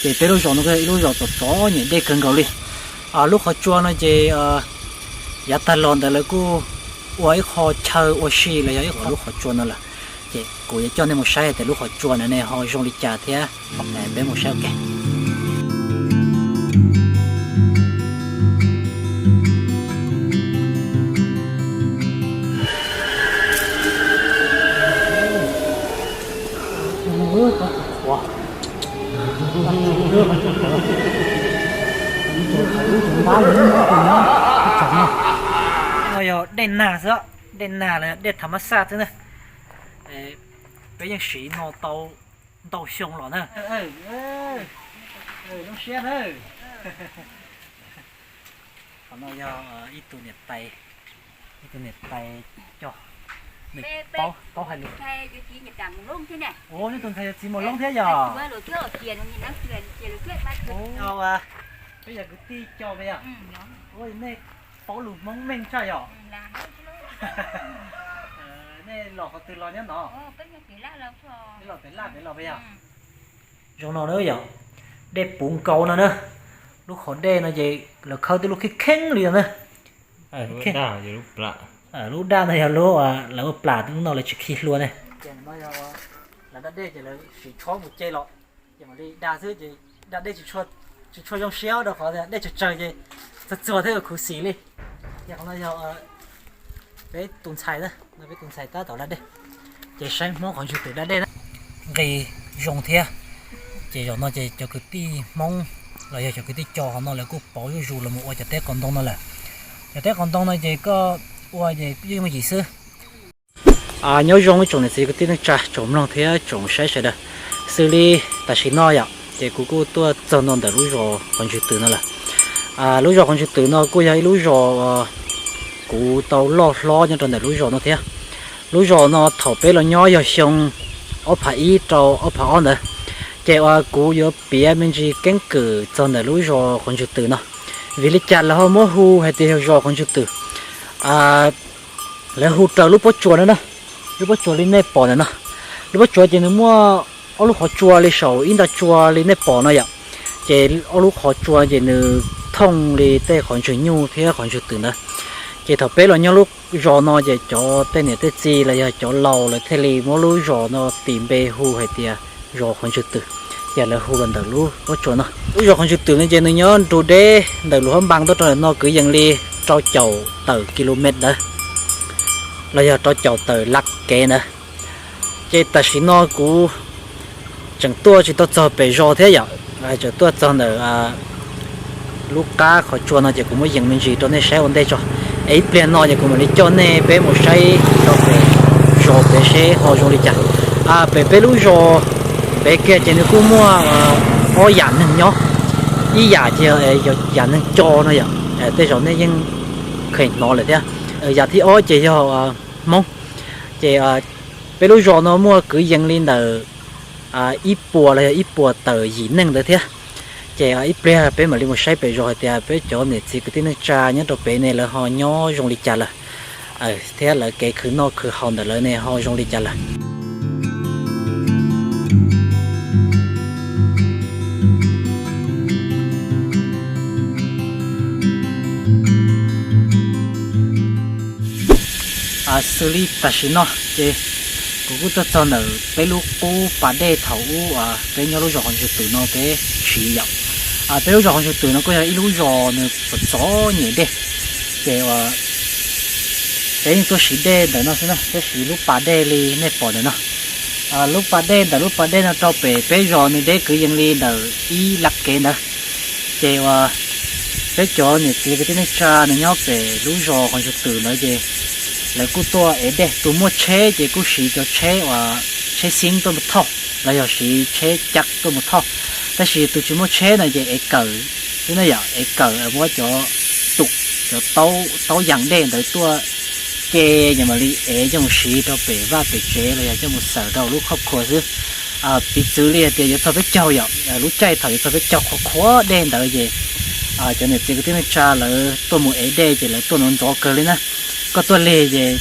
Ces peb lub zos no kuj yog ib lub zos txom txom nyem dej kawg nkaus li. Lub qhov tsua no ces yav tag los ntawd lawv kuj ua ib qho chaw ua si los yog ib qho lub qhov tsua no lawm. Ces kuv yuav coj nej mus saib hais tias lub qhov tsua no ne ho zoo li cas thiab. Peb mus saib ua ke. No yog dej nag xwb, dej nag los dej tham mas xaj xwb na. Peb yeej siv no tau ntau xyoo los na. Zoo siab na. Qhov no yog ib tug niam tais, ib tug niam tais coj, nws paub hais lus. Ua nej tus ntxhais yog txiv Mus Loob thiab yog? Peb yog kwv tij coj peb yog? Ua nej paub lus Hmoob meej tshaj yog? Nej los qhov twg los nyob no? Los pem laj pem los peb yog? Zoo no na yom, dej puv nkaus no na. Lub qhov dej no ces lawv khawb tej lub kheeb kheeb li no na. Lub daj no yog lub, lawv ua plam, lub no lawv tsis khi hlua ne. Lawv da dej ces lawv siv tshob mus ce los, ces mam li da xwb ces da dej tsis tshua zoo siab rau qhov dej tsawg tsawg ces txog txog thiab khuv xim li. Ces qhov no yog peb tus ntxhais na, no peb tus ntxhais tab tom da dej. Ces saib Hmoob qhov ntswg twm da dej na, nqis zoo thiab. Ces zaum no ces cov kwv tij Hmoob los yog cov kwv tij coj hov no lawv kuj pauv zuj zus los mus ua cov teb qos ntoo no lawm. Cov teb qos ntoo no ces koj ua ces yooj yim xwb. Nyob zoo ib tsoom niam txiv kwv tij neej tsa tsoom mloog thiab tsoom saib sawv daws. Xws li tam sim no yom, ces kuv kuj tuaj txog no ntawm lub zos qhov ntswg twm no lawm. Lub zos qhov ntswg twm no kuj yog ib lub zos kuv tau loj hlob nyob rau ntawm lub zos no thiab. Lub zos no thaum peb los nyob yog xyoo ob phav ib rau ob phav ob ntawd, ces uas kuv yuav piav me ntsis keeb kwm txog ntawm lub zos qhov ntswg twm no. Vim li cas lawv ho muab hu hais tias yog zos qhov ntswg twm? Lawv hu raws lub pob tsuas no na, lub pob tsuas li nej pom ntawm no. Lub pob tsuas ces nws muaj ob lub qhov tsua li saum ib nta tsua li nej pom no yom. Ces ob lub qhov tsua ces nws thooj li tej qhov ntswg nyuj thiab qhov ntswg twm ntawd. Ces thaum peb los nyob lub zos no ces cov tej niam tej txiv los yog cov laus lawv thiaj li muab lub zos no tis npe hu hais tias zos qhov ntswg twm, ces lawv hu los ntawm lub pob tsuas no. Lub zos qhov ntswg twm no ces nws nyob nrug deb ntawm Luas Hab Npas tuaj rau ntawm no kwv yees li rau caum tawm kilomev ntawd, los yog rau caum tawm laj kev ntawd. Ces tam sim no kuv tseem tuaj tsis tau txog pem zos thiab yom, tseem tuaj txog ntawm lub qab qhov tsua no ces kuv muab yees me ntsis rau nej saib ua ntej tso. Es ib pliag no ces kuv mam li coj nej peb mus saib rau pem zos pem seb ho zoo li cas. Pem peb lub zos pem kiag ces nws kuj muaj ob yam neeg nyob. Ib yam ces yam neeg Co no yom, tej zaum nej yeej kheev hnov lawm thiab. Yam thib ob ces yog Hmoob. Ces peb lub zos no muaj kwv yees li ntawm ib puas los yog ib puas tawm yim neeg ntawd thiab. Ces ib pliag peb mam li mus saib pem zos hais tias peb cov niam txiv kwv tij neej tsa nyob rau pem ne lawv ho nyob zoo li cas lawm, thiab lawv kev khwv noj khwv haus ntawm lawv ne ho zoo li cas lawm. Xws li tam sim no ces kuv kuj tuaj txog ntawm peb lub qub pas dej thaum ub peb nyob lub zos qhov ntswg twm no peb siv yom. Peb lub zos qhov ntswg twm no kuj yog ib lub zos nws txom txom nyem dej, ces peb yeej tuaj siv dej ntawm no xwb na, peb siv lub pas dej li nej pom ntawm no. Lub pas dej ntawm lub pas dej no rau pem peb zos nws deb kwv yees li ntawm ib laj kev ntawd. Ces uas peb cov niam txiv kwv tij neej tsa nws nyob pem lub zos qhov ntswg twm ntawd ces lawv kuj tuaj ev dej, tus muaj tsheb ces kuj siv cov tsheb uas tsheb xib tuaj mus thauj los yog siv tsheb cav tuaj mus thauj. Tab sis tus tsis muaj tsheb no ces ev kawm xwb na yom, ev kawm muab cov tus, cov taub yas dej ntawd tuaj ce, ces mam li ev coj mus siv rau pem vaj pem tsev los yog coj mus xaws rau lub khob khua xwb. Piv txwv li hais tias yuav txog peb caug yom, lub caij thaum yuav txog peb caug qhuav qhuav dej ntawd ces cov niam txiv kwv tij neej tsa lawv tuaj mus ev dej ces lawv tuaj ntxov ntxov kawg li na. Koj tuaj lig ces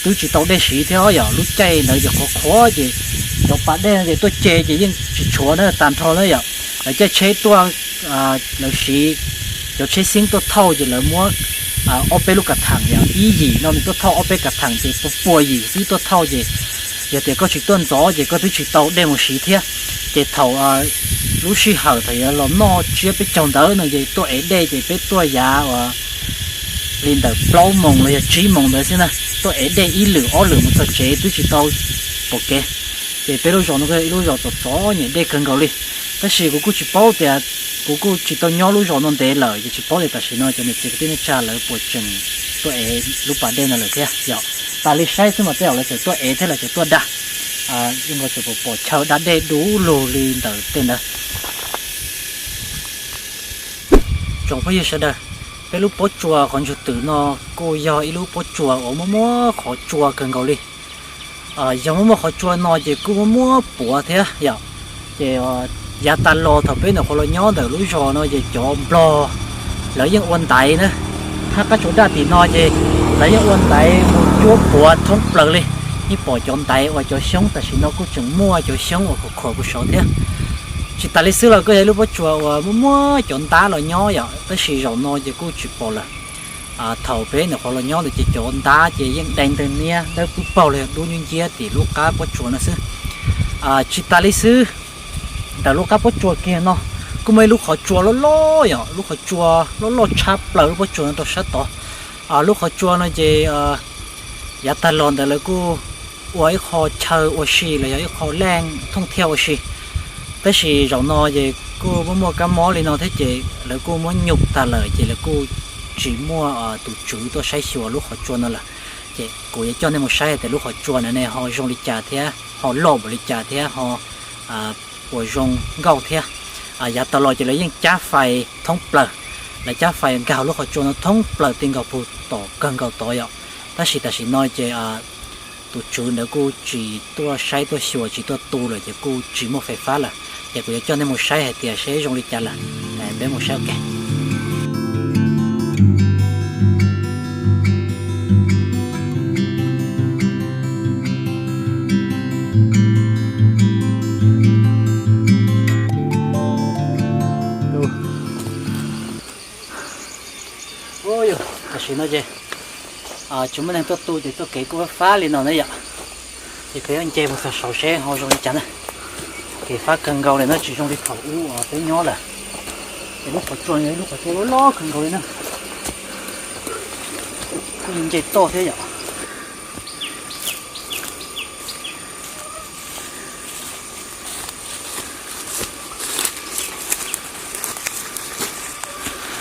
twb tsis tau dej siv thiab yom, lub caij ntawd ces qhuav qhuav ces cov pas dej no ces tuaj ce ces yeej tsis tshuav na, tag nrho na yom. Lawv caij tsheb tuaj, lawv siv cov tsheb xeeb tuaj thauj ces lawv muab ob peb lub kas theem, yog ib yim no nws tuaj thauj ob peb kas theem ces pua pua yim xwb tuaj thauj ces yog tias koj tsis tuaj ntxov ces koj twb tsis tau dej mus siv thiab. Ces thaum lub sij hawm thaum yuav los noj tsiab peb caug ntawd no ces tuaj ev dej ces peb tuaj yav uas li ntawm plaub moos los yog tsib moos ntawd xwb na, tuaj ev dej ib lwm ob lwm mus txog tsev twb tsis tau pom kev. Ces peb lub zos no kuj yog ib lub zos txom txom nyem dej kawg nkaus li. Tab sis kuv kuj tsis paub tias, kuv kuj tsis tau nyob lub zos no ntev lawm ces tsis paub tias tam sim no cov niam txiv kwv tij neej tsa lawv puas tseem tuaj ev lub pas dej no lawm thiab yom. Tas li saib xwb mas tej zaum lawv tseem tuaj ev thiab lawv tseem tuaj da. Zoo nkaus tseem pom chaw da dej du lug li ntawm tej ntawd. Tsoom phooj ywg sawv daws, peb lub pob tsuas qhov ntsug twm no kuj yog ib lub pob tsuas uas muaj muaj qhov tsua kawg nkaus li. Yog muaj muaj qhov tsua no ces kuj muaj muaj puav thiab yom. Ces yav tas los thaum peb nyuam qhuav los nyob ntawm lub zos no ces cov nplog lawv yeej ua ntaiv na, hab qab tsuas daj tim no ces lawv yeej ua ntaiv mus cuab puav thoob plaws li. Yeej pom cov ntaiv uas cov xyoob, tam sim no kuj tseem muaj cov xyoob uas khuam khuam puag saud thiab. Tsis tas li xwb los kuj yog ib lub pob tsuas uas muaj muaj cov ntab los nyob yom, tab sis zaum no ces kuj tsis pom lawm. Thaum peb nyuam qhuav los nyob ntawd ces cov ntab ces yeej dai ntawg niab dawb pwb paug los yog dub nyub nciab tim lub qab pob tsuas no xwb. Tsis tas li xwb, ntawm lub qab pob tsuas kiag no kuj muaj ib lub qhov tsua loj loj yom, lub qhov tsua loj loj tshab plaws lub pob tsuas no rau sab tod. Lub qhov tsua no ces yav tag los ntawd lawv kuj ua ib qho chaw ua si los yog ib qho leej thooj thiaj ua si. Tab sis zaum no ces kuj muaj muaj kab mob li no thiab ces lawv kuj muab nyuj tag lawm ces lawv kuj tsis muaj tus tswv tuaj saib xyuas lub qhov tsua no lawm. Ces kuv yuav coj nej mus saib hais tias lub qhov tsua no ne ho zoo li cas thiab ho loj npaum li cas thiab ho puas zoo nkauj thiab. Yav tas los ces lawv yeej cab fais thoob plaws, lawv cab fais nkag lub qhov tsua no thoob plaws ti nkaus puag tom kawg nkaus tod yom. Tab sis tam sim no ces tus tswv ntawd kuj tsis tuaj saib tuaj xyuas tsis tuaj tu lawm ces kuj tsis muaj fais fab lawm. Ces kuv yuav coj nej mus saib hais tias seb zoo li cas lawm. Peb mus saib ua ke. Tam sim no ces tsis muaj neeg tuaj tu ces txoj kev kuj fab fab li no na yom. Ces peb nce mus txog saud seb ho zoo li cas na. Kev fab kawg nkaus li na, tsis zoo li thaum ub peb nyob lawm. Ces lub qhov tsua no yog ib lub qhov tsua loj loj kawg nkaus li na. Kuj nce toj thiab yom.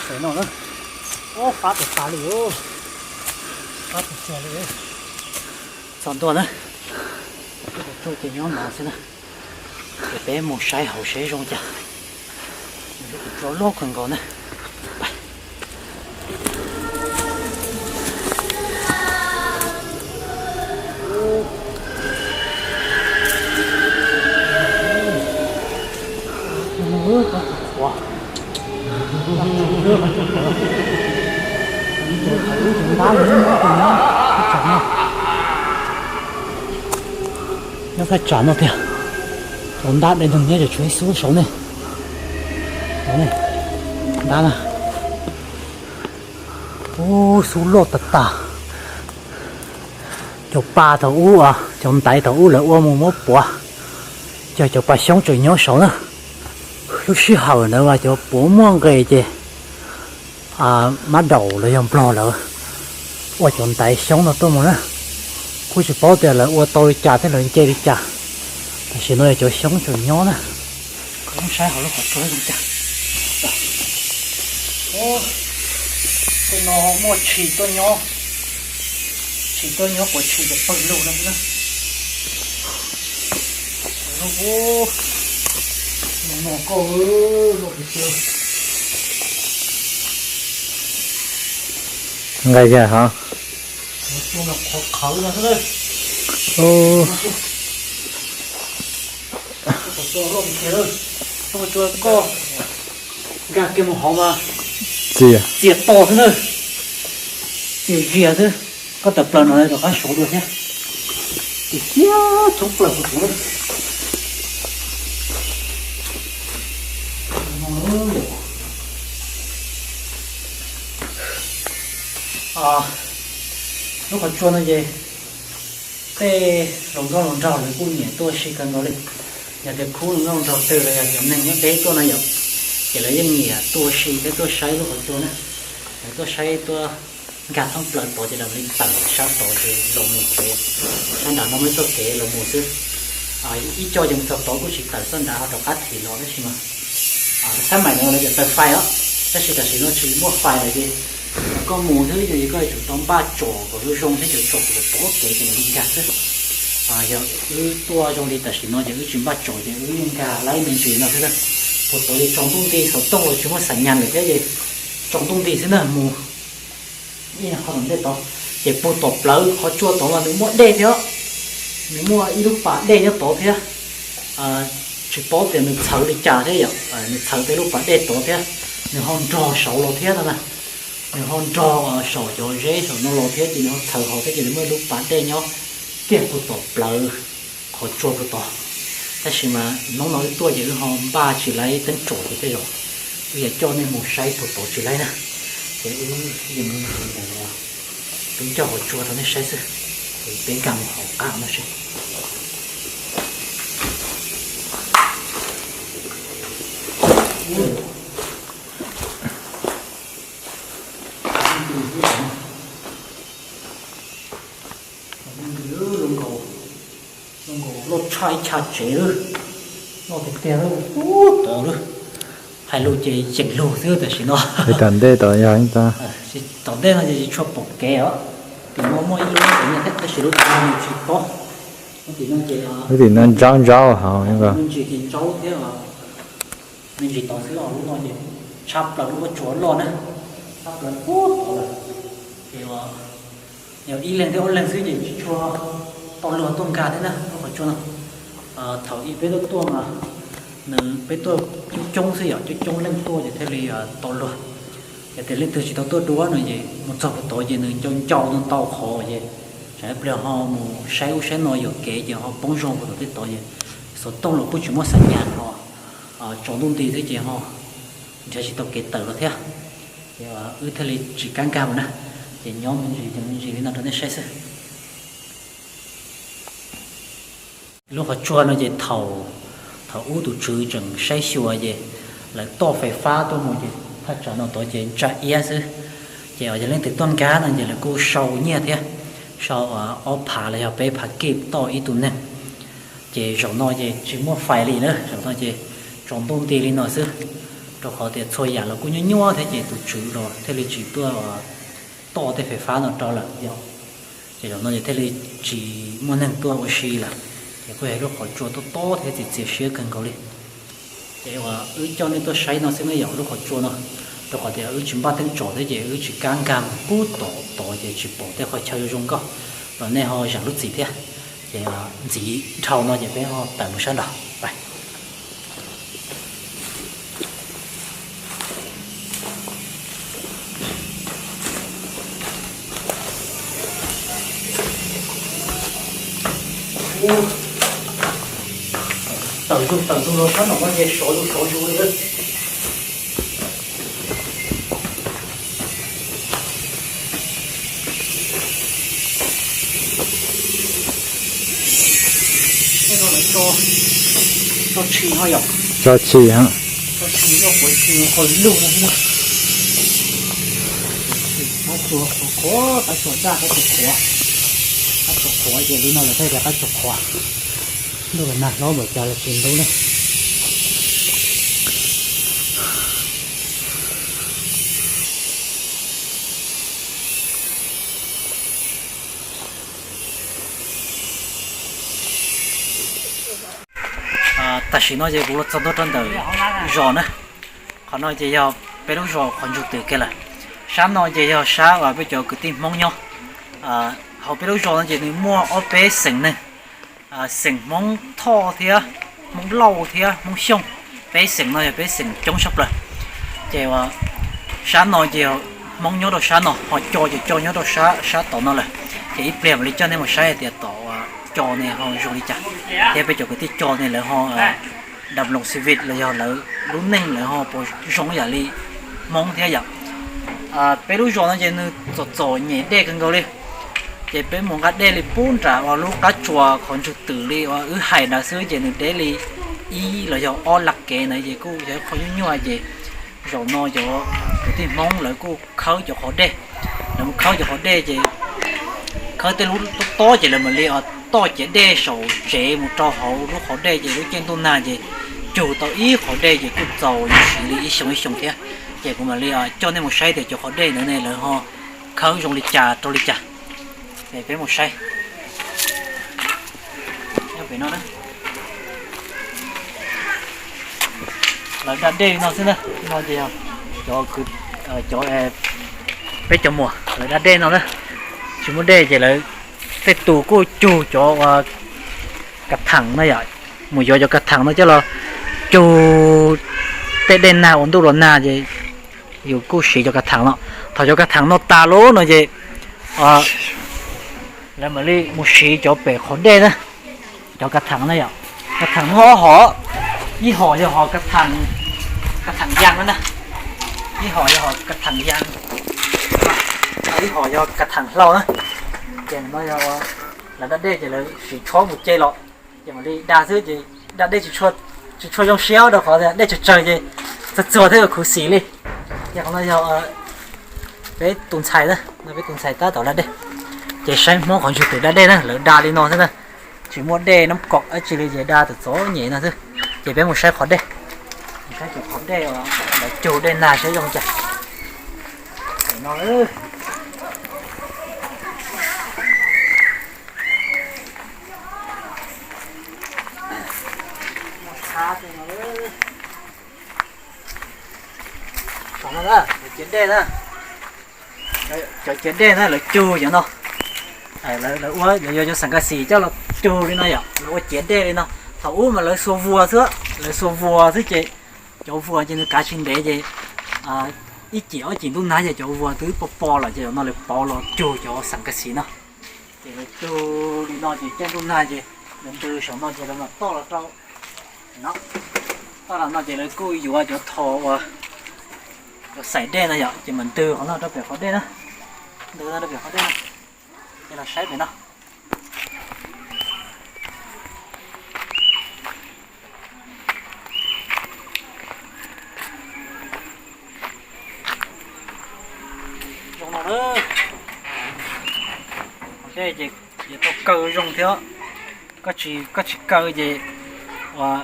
Pem no na, fab tas tas li, fab tas tas li. Txog ntua na, lub qhov tsua ces nyob no xwb na. Ces peb mus saib hauv seb zoo cas. Lub qhov tsua loj kawg nkaus na. Nyob thaj tsam no tiag. Cov ntab dai ntug niab ces tshuav ib xub saud ne. Ntab na. Ub, xub loj tas tas. Cov pa thaum ub, cov ntaiv thaum ub lawv ua mus muab puav, cog cov pa xyoob tseem nyob saud na. Lub sij hawm ntawd mas cov puav muaj nqis ces mab daum los yog nplog lawv ua cov ntaiv xyoob no tuaj mus na. Kuj tsis paub tias lawv ua tau li cas thiab lawv nce li cas. Tam sim no yog cov xyoob tseem nyob na. Saib hauv lub qhov tsua zoo cas. Tej no muaj tshis tuaj nyob, tshis tuaj nyob quav tshis ces pawg lug no xwb na. Lub no koj lub no tiag. Nqaij yag hov. Qhov qhawv no xwb na. Qhov tsua loj tiag tiag. Koj nkag kiag mus hauv mas txias, txias to xwb na. Txias zias xwb. Koj tawm plaws no rov qab saud dua thiab. Txias tshoob plaws kuv tsuv na. Lub qhov tsua no ces tej hluas nkauj hluas nraug lawv kuj nyiam tuaj ua si kawg nkaus li. Yog tias khub hluas nkauj hluas nraug twg los yog cov neeg nyob deb tuaj na yom, ces lawv yeej nyiam tuaj ua si thiab tuaj saib lub qhov tsua na. Lawv tuaj saib tuaj nkag thoob plaws tod ces lawv li tawm sab tod ces los mus kev sab nram no, muaj ib txoj kev los mus xwb. Ib co ces mus txog tod kuj tsis tawm txoj nrad ho rov qab thim los tab sis mas xab maim no lawv cov taws fais os, tab sis tam sim no tsis muaj fais lawm ces koj mus xwb ces koj yuav tsum tau npaj tsom kom zoo zoo thiab cov tsom kom pov kev ces nws li nkag xwb. Yog wb tuaj zoo li tam sim no ces wb tsis npaj tsom ces wb yeej nkag laib me ntsis no xwb na. Puag tod ces tsaus ntuj nti, xov tooj los tsis muaj xas nyas lawm thiab ces tsaus ntuj nti xwb na, mus ib qho tom ntej tod. Ces puag tom plawv qhov tsua tod mas nws muaj dej thiab, nws muaj ib lub pas dej nyob tod thiab. Tsis paub tias nws txhawv li cas thiab yom, nws txhawv tej lub pas dej tod thiab, nws ho nrog saud los thiab no na. Nws ho nrog saum cov zeb saum no los thiab ces nws ho txhawv hauv thiab ces nws muaj ib lub pas dej nyob kiag puag tom plawv qhov tsua puag tod. Tab sis mas hnub no wb tuaj ces wb ho npaj tsis laib teeb tsom ces tej zaum wb yuav coj nej mus saib puag tod tsis laib na. Ces wb yeej mus, wb ncauj qhov tsua rau nej saib xwb, ces peb nkag mus hauv qab no seb. Loj tshaj ib chav tsev lawm, loj tiag tiag lawm, ub tod lawm. Hais lus ces yeem lug xwb tam sim no. Tom ntej tod yog, tom ntej no ces tsis tshua pom kev os. Tim no muaj ib lub kev nyiaj thiab tab sis lub tim no nws tsis paub. Lub tim no ntsaub ntsaub hauv me ntsis ces ntsaub thiab. Me ntsis tod xwb os, lub no ces tshab plaws lub qhov tsua loj na, tshab plaws ub tod lawm. Ces yog ib leeg thiab ob leeg xwb ces tsis tshua tau luag tuaj nkag thiab na lub qhov tsua no. Thaum ub peb tuaj tuaj mas nws peb tuaj coob coob xwb yom, coob coob leej tuaj ces thiaj li tau luag. Yog tias leej twg tsis tau tuaj dua no ces mus txog puag tod ces nws ncau ncau ntau ntau qhov ces tsam ib pliag ho mus saib ub saib no yuam kev ces ho poob zog puag tom tej tod ces xov tooj los kuj tsis muaj xas nyas ho tsaus ntuj nti xwb ces ho nrhiav tsis tau kev tawm los thiab. Ces wb thiaj li tsis kam nkag mus na, ces nyob me ntsis ces me ntsis li no rau nej saib xwb. Lub qhov tsua no ces thaum, thaum ub tus tswv tseem saib xyuas ces lawv toj fais fab tuaj mus ces thaj tsam no tod ces ntsa iab xwb. Ces yog leej twg tuaj nkag no ces lawv kuj sau nyiaj thiab, sau ob phav los yog peb phav kib toj ib tug neeg. Ces zaum no ces tsis muaj fais li na, zaum no ces tsaus ntuj nti li no xwb, rau qhov tias txhua yam los kuj nyuaj nyuaj thiab ces tus tswv los thiaj li tsis tuaj toj tej fais fab no rau lawm yom. Ces zaum no ces thiaj li tsis muaj neeg tuaj ua si lawm, ces kuj yog lub qhov tsua tob tob thiab txias txias siab kawg nkaus li. Ces uas wb coj nej tuaj saib no xwb ne yom, lub qhov tsua no, rau qhov tias wb tsis npaj teeb tsom thiab ces wb tsis kam nkag mus pub tom tod ces tsis pom tej qhov chaw zoo zoo nkauj los nej ho zam lub txim thiab. Ces ntxiv dhau no ces peb ho tawm mus sab nraud. Tawm zus tawm zus los sab nraum no ces sov zus sov zus li lawm. Tso tshis ho yom. Tso tshis, tso tshis yog quav tshis qhov lug no. Qab tsuas qhuav qhuav, qab tsuas daj, qab tsuas qhuav. Qab tsuas qhuav ces li no lawv thiaj tias qab tsuas qhuav. Ntuj los nag hlob npaum cas los tsis ntub ne. Tam sim no ces kuv los txog ntua rau ntawm zos na. Qhov no ces yog peb lub zos qhov ntsug twm kiag lawm. Sab no ces yog sab uas peb cov kwv tij Hmoob nyob. Hauv peb lub zos no ces nws muaj ob peb xeem neeg, xeem Hmoob Thoj thiab Hmoob Lauj thiab Hmoob Xyooj. Peb xeem no yog peb xeem coob tshaj plaws. Ces uas sab no ces Hmoob nyob rau sab no, ho Co ces Co nyob rau sab, sab tom no lawm. Ces ib pliag mam li coj nej mus saib hais tias tom Co ne ho zoo li cas, thiab peb cov kwv tij Co ne lawv ho dam loos xi vim los yog lawv lub neej lawv ho puas zoo yam li Hmoob thiab yom. Peb lub zos no ces nws txom txom nyem dej kawg nkaus li. Ces peb mus nqa dej li pub nram uas lub qab tsuas qhov ntsug twm li uas wb hais ntawd xwb ces nws deb li ib los yog ob laj kev ntawd ces kuj yog ib qho nyuaj nyuaj ces zaum no cov kwv tij Hmoob lawv kuj khawb cov qhov dej. Lawv mus khawb cov qhov dej ces khawb tej lub tob tob ces lawv mam li toj ciav dej saum tsev mus rau hauv lub qhov dej ces lub caij ntuj nag ces cug tau ib qhov dej ces kuj txaus siv li ib xyoo ib xyoo thiab. Ces kuv mam li coj nej mus saib tias cov qhov dej ntawd ne lawv ho khawb zoo li cas rau li cas. Peb mus saib. Lawv da dej li no xwb na, no ces cov, cov, peb cov muam lawv da dej no na, tsis muaj dej ces lawv tej tus kuj cug cov ua ka thaem na yom, mus yuav cov ka thaem no coj los cug tej dej nag ua ntuj los nag ces yus kuj siv cov ka thaem no. Thaum cov ka thaem no tas lawm no ces lawv mam li mus siv cov pem qhov dej na, cov ka thaem na yom. Ka thaem muaj ob hom, ib hom yog hom ka thaem ya na, ib hom yog hom ka thaem ya, ib hom yog ka thaem hlau na. Ces no yog lawv da dej ces lawv siv tshuab mus ce los, ces mam li da xwb ces da dej tsis tshua zoo siab rau qhov dej tsawg tsawg ces txog txog thiab khuv xim li. Ces qhov no yog peb tus ntxhais na, no peb tus ntxhais tab tom da dej. Ces saib Hmoob qhov ntsug twm da dej na, lawv da li no xwb na, tsis muaj dej nab kom dab tsi li ces da txom txom nyem no xwb. Ces peb mus saib qhov dej, saib cov qhov dej, lawv cug dej nag saib zoo cas. No, cov ciav dej na, cov ciav dej na lawv cug cov no, lawv ua, lawv yuav cov xeem ka xim coj los cug li no yom, lawv ua ciav dej li no. Thaum ub mas lawv xuas vuas xwb, lawv xuas vuas xwb ces cov vuas ces nws kav tsis ntev ces ib cim ob cim ntuj nag ces cov vuas twb pos pos lawm ces zaum no lawv pauv los cug cov xeem ka xim no. Ces lawv cug li no ces caij ntuj nag ces lawv ntws saum no ces lawv mam toj los rau no. Toj los no ces lawv kuj yuav cov thos uas cov xaim dej no yom, ces mam ntws qhov no rau pem qhov dej na, ntws no rau pem qhov dej no. Ces los saib pem no. Zoo no, dej ces yuav tau kaw zoo thiab, koj tsis kaw ces ua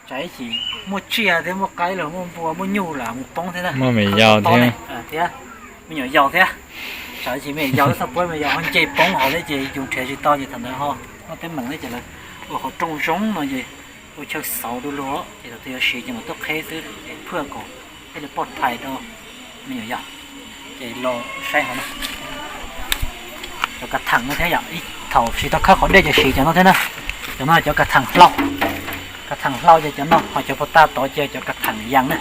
tsam ib chim muaj tsiaj thiab muaj qaib los muaj npua muaj nyuj lam mus poob thiab na, muaj me nyuam yaus thiab, thiab me nyuam yaus thiab, tsam ib chim me nyuam yaus xaj puab me nyuam yaus ho nce poob hauv thiab ces yus nrhiav tsis tau ces thaum ntawd ho noj teeb meem thiab ces lawv ua qhov rooj zoo no ces ua chaw xauv du lug ces thaum twg yuav siv ces mam tuaj qheb xwb es phwaj kom thiaj li poj phais rau me nyuam yaus. Ces los saib hauv no, cov ka thaem no thiab yom, ib thaum tsis tau khawb qhov dej ces siv cov no thiab na. Cov no cov ka thaem hlau, ka thaem hlau ces cov no, ho cov puag ta tod ces cov ka thaem yas na.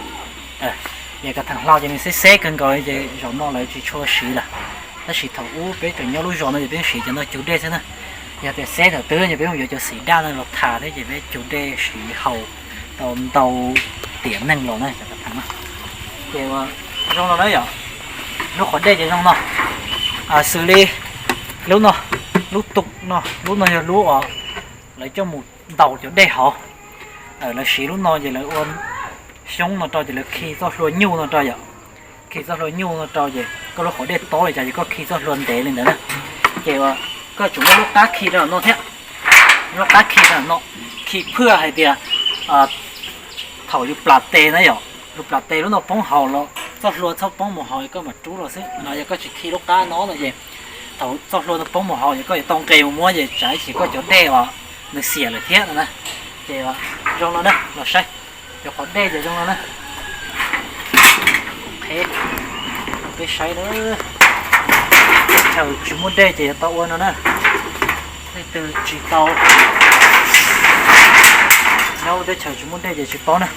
Ces ka thaem hlau ces nws xeb xeb kawg nkaus ces zaum no lawv tsis tshua siv lawm. Tab sis thaum ub peb tseem nyob lub zos no ces peb siv cov no cug dej xwb na. Yog tias xeb thaum twg ces peb mus yuav cov xim daj no los tham thiab ces peb cug dej siv haus tau ntau tiam neeg los na cov ka thaem no. Ces zoo no na yom, lub qhov dej ces zoo no, xws li lub no, lub tus no, lub no yog lub uas lawv coj mus ntaus cov dej hauv. Lawv siv lub no ces lawv ua xyoob no rau ces lawv khi txoj hlua nyuj no rau yom. Khi txoj hlua nyuj no rau ces koj lub qhov dej tob li cas ces koj khi txoj hlua ntev li ntawd na. Ces koj tsum muaj lub qab khi rau no thiab, lub qab khi rau no, khi phwaj hais tias thaum yus plam tes na yom, yus plam tes lub no poob hauv los txoj hlua txhob poob mus hauv, koj mam rub los xwb no. Yog koj tsis khi lub qab no no ces thaum txoj hlua no poob mus hauv ces koj yuav tau nqes mus muab ces tsam ib chim koj cov dej os nws xiam lawm thiab no na. Ces zoo no na, los saib cov qhov dej ces zoo no na. Qheb rau peb saib na. Teb chaws tsis muaj dej ces yuav tau ua no na. Leej twg tsis tau nyob teb chaws tsis muaj dej ces tsis paub na.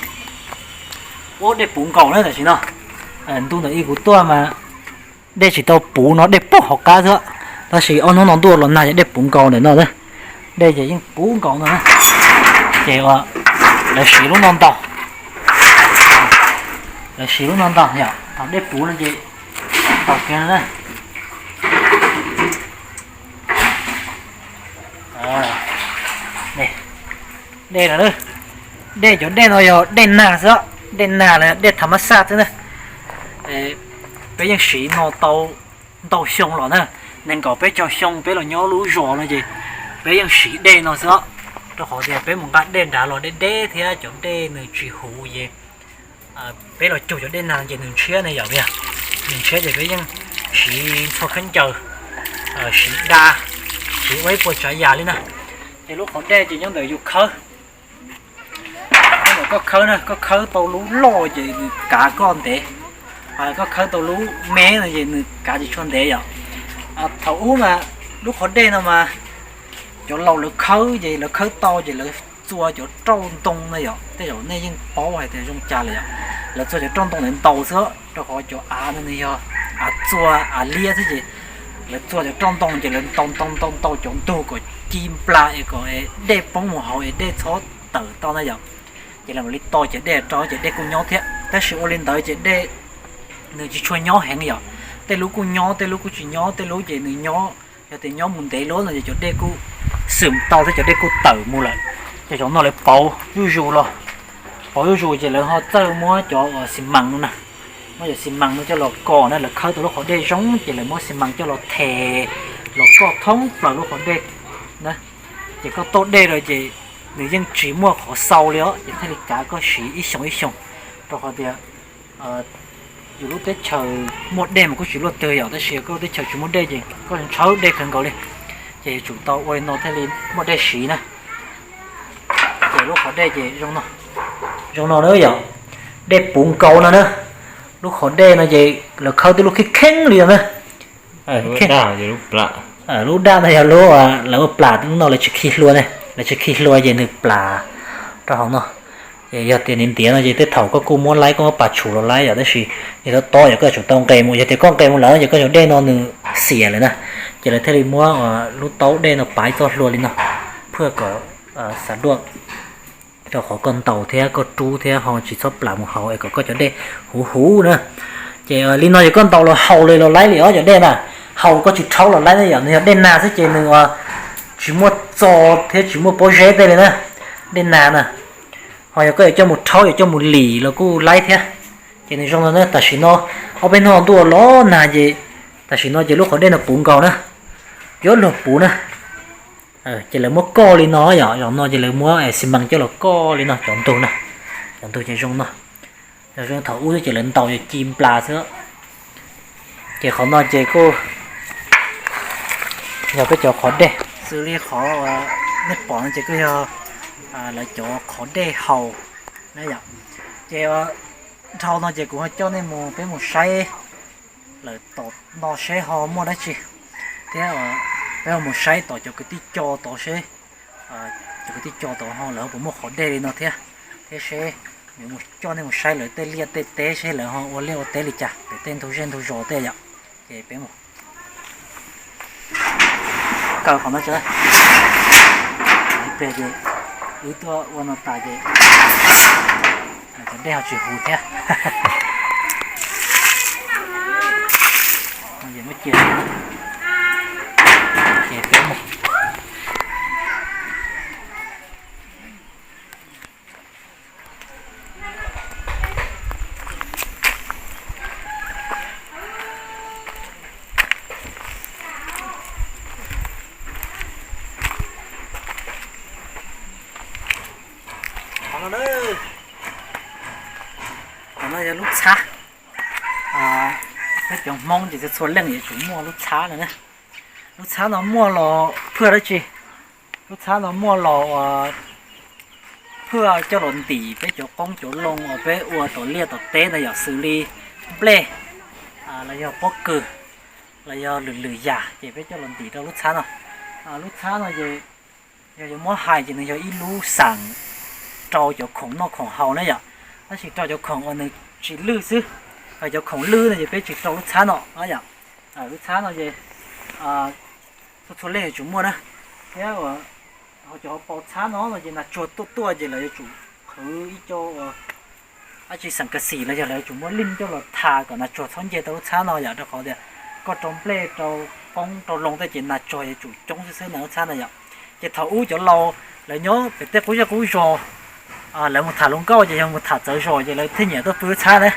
Ua dej puv nkaus na tam sim no. Ntu ntawm ib kuv tuaj mas dej tsis tau puv no, dej puag hauv qab xwb. Tab sis ob hnub no ntuj los nag ces dej puv nkaus ntawm no na. Dej ces yeej puv nkaus no na. Ces ua Lawv siv lub no ntaus, lawv siv lub no ntaus yom, thaum dej puv no ces ntaus kiag no na. Dej no, dej cov dej no yog dej nag xwb, dej nag los dej tham mas xaj xwb na. Peb yeej siv no tau ntau xyoo los na, nees nkaum peb caug xyoo peb los nyob lub zos no ces peb yeej siv dej no xwb, rau qhov tias peb mus nqa dej nrad los deb deb thiab cov dej nws tsis huv ces peb los cug cov dej nag ces nws ntshiab ne yom, nws ntshiab ces peb yeej siv ntxhua khaub ncaws, siv da, siv ua ib puas tsav yam li na. Ces lub qhov dej ces nyob ntawm yus khawb, nyob ntawm koj khawb na, koj khawb tau lub loj ces nws kav koj ntev, koj khawb tau lub me no ces nws kav tsis tshua ntev yom. Thaum ub mas lub qhov dej no mas cov laus lawv khawb ces lawv khawb tau ces lawv txua cov rauj ntoo na yom, tej zaum nej yeej paub hais tias zoo cas lawm yom. Lawv txua cov rauj ntoo ntawd ntaus xwb, rau qhov cov av no nws yog av txua av liab xwb ces lawv txua cov rauj ntoo ces lawv ntaus ntaus ntaus ntaus cov ntug kom ci nplas es kom dej poob mus hauv es dej txhob tawm tau na yom. Ces lawv mam li to cov dej rau ces dej kuj nyob thiab, tab sis ua li ntawd ces dej nws tsis tshua nyob heev yom. Tej lub kuj nyob, tej lub kuj tsis nyob, tej lub ces nws nyob, yog tias nyob mus ntev lawm no ces cov dej kuj xwm tau thiab cov dej kuj tawm mus lawm. Ces zaum no lawv pauv zuj zus los, pauv zuj zus ces lawv ho txawj muab cov xi mas no na, muab cov xi mas no coj los kos na, lawv khawb tau lub qhov dej zoo ces lawv muab xi mas coj los them los koj thoob plaws lub qhov dej na. Ces koj tauj dej rau ces nws yeej tsis muaj qhov xau li os, ces thiaj li kav koj siv ib xyoo ib xyoo, rau qhov tias yus lub teb chaws muaj dej mas kuj tsis luaj twg yom, tab sis koj lub teb chaws tsis muaj dej ces koj tshawb dej kawg nkaus li. Ces yuav tsum tau ua li no thiaj li muaj dej siv na. Ces lub qhov dej ces zoo no na yom, dej puv nkaus no na. Lub qhov dej no ces lawv khawb tib lub kheej kheeb li no na. Lub daj no yog lub lawv ua plam, lub no lawv tsis khi hlua ne, lawv tsis khi hlua ces nws plam rau hauv no. Ces yog tias nws ntiav no ces tej thaum koj kuj muab laib, koj muab pas tshum los laib yom, tab sis yog tob tob yom koj yuav tsum tau nqes mus, yog tias koj nqes mus lawm ces koj cov dej no nws xiam lawm na. Ces lawv thiaj li muab lub taub dej no pav ib txoj hlua li no, phwaj kom xav duaj, rau qhov koj ntaus thiab koj rub thiab ho tsis txhob plam mus hauv es kom koj cov dej huv huv na. Ces li no ces koj ntaus los haus li los laib li os cov dej na, haus koj tsis rhaub los laib na yom, nws yog dej nag xwb ces nws tsis muaj txo thiab tsis muaj pob zeb tej li na, dej nag na. Ho yog koj yuav coj mus rhaub yuav coj mus lim los kuj laib thiab. Ces nws zoo no na, tam sim no ob peb hnub ntuj los nag ces tam sim no ces lub qhov dej no puv nkaus na, yuav luag puv na. Ces lawv muab koj li no yom, zaum no ces lawv muab xi mas coj los koj li no cov ntug na, cov ntug ces zoo no. Yog zoo thaum ub xwb ces lawv ntaus yog ci nplas xwb. Ces qhov no ces kuj yog peb cov qhov dej, xws li qhov nej pom no ces kuj yog lawv cov qhov dej haus na yom. Ces dhau no ces kuv ho coj nej mus, peb mus saib lawm tom no seb ho muaj dab tsi thiab peb ho mus saib tom cov kwv tij co tod seb cov kwv tij co tod ho lawv puas muaj qhov dej li no thiab, thiab seb coj nej mus saib lawv tej liaj tej teb seb lawv ho ua liaj ua teb li cas pem tej ntug zej ntug zos tej yom. Ces peb mus kaw qhov no tso, ib pliag ces wb tuaj ua no tas ces cov dej ho tsis huv thiab. Ces muab cia, ces peb mus. Qhov no, qhov no yog lub txhab. Peb cov Hmoob ces txhua txhua leej yuav tsum muaj lub txhab no na. Lub txhab no muaj los phwaj dab tsi? Lub txhab no muaj los phwaj coj los ntim peb cov qoob cov loo uas peb ua tom liaj tom teb ntawd yom, xws li nplej, los yog pob kws, los yog lwm lwm yam ces peb coj los ntim rau lub txhab no. Lub txhab no ces yog yuav muab hais ces nws yog ib lub xeem rau cov khoom noj khoom haus na yom, tab sis rau cov khoom uas nws tsis lwj xwb, cov khoom lwj no ces peb tsis rau lub txhab no yom. Lub txhab no ces txhua txhua leej yuav tsum muaj na, thiab cov hauv paus txhab no no ces nas tsuag tuaj tuaj ces lawv yuav tsum Kwv ib co dab tsi xeem kas xim los yog lawv yuav tsum muab lij coj los tha kom nas tsuag txhob nce tau lub txhab no yom, rau qhov tias koj rau nplej rau qoob rau loo tej ces nas tsuag yuav tsum coob xwb xwb na lub txhab no yom. Ces thaum ub cov laus lawv nyob pem tej qub zej qub zos, lawv mus tham hluas nkauj ces yog mus tham txawv zos ces lawv thiaj nyiam tuaj pw lub txhab na.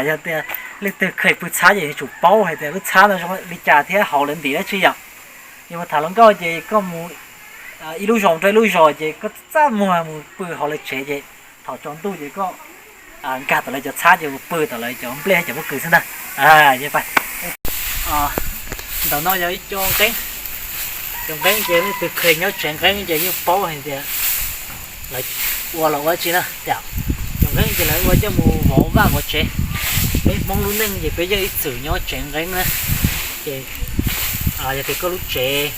Yog tias leej twg kheev pw txhab ces yuav tsum paub hais tias lub txhab no zoo li cas thiab hauv lawv ntim dab tsi yom. Yog mus tham hluas nkauj ces koj mus ib lub zos rau ib lub zos ces koj txaj muag mus pw hauv lawv tsev ces thaum tsaus ntuj ces koj nkag tom lawv cov txhab ces mus pw tom lawv cov nplej cov pob kws xwb ntag. Ntawm no yog ib co nqeeb, cov nqeeb ces leej twg kheev nyob tsev nqeeb ces yeej paub hais tias lawv ua los ua dab tsi na. Cov nqeeb ces lawv ua coj mus vov vaj vov tsev. Peb Hmoob lub neej ces peb yeej ib txwm nyob tsev nqeeb na. Ces yog tias koj lub tsev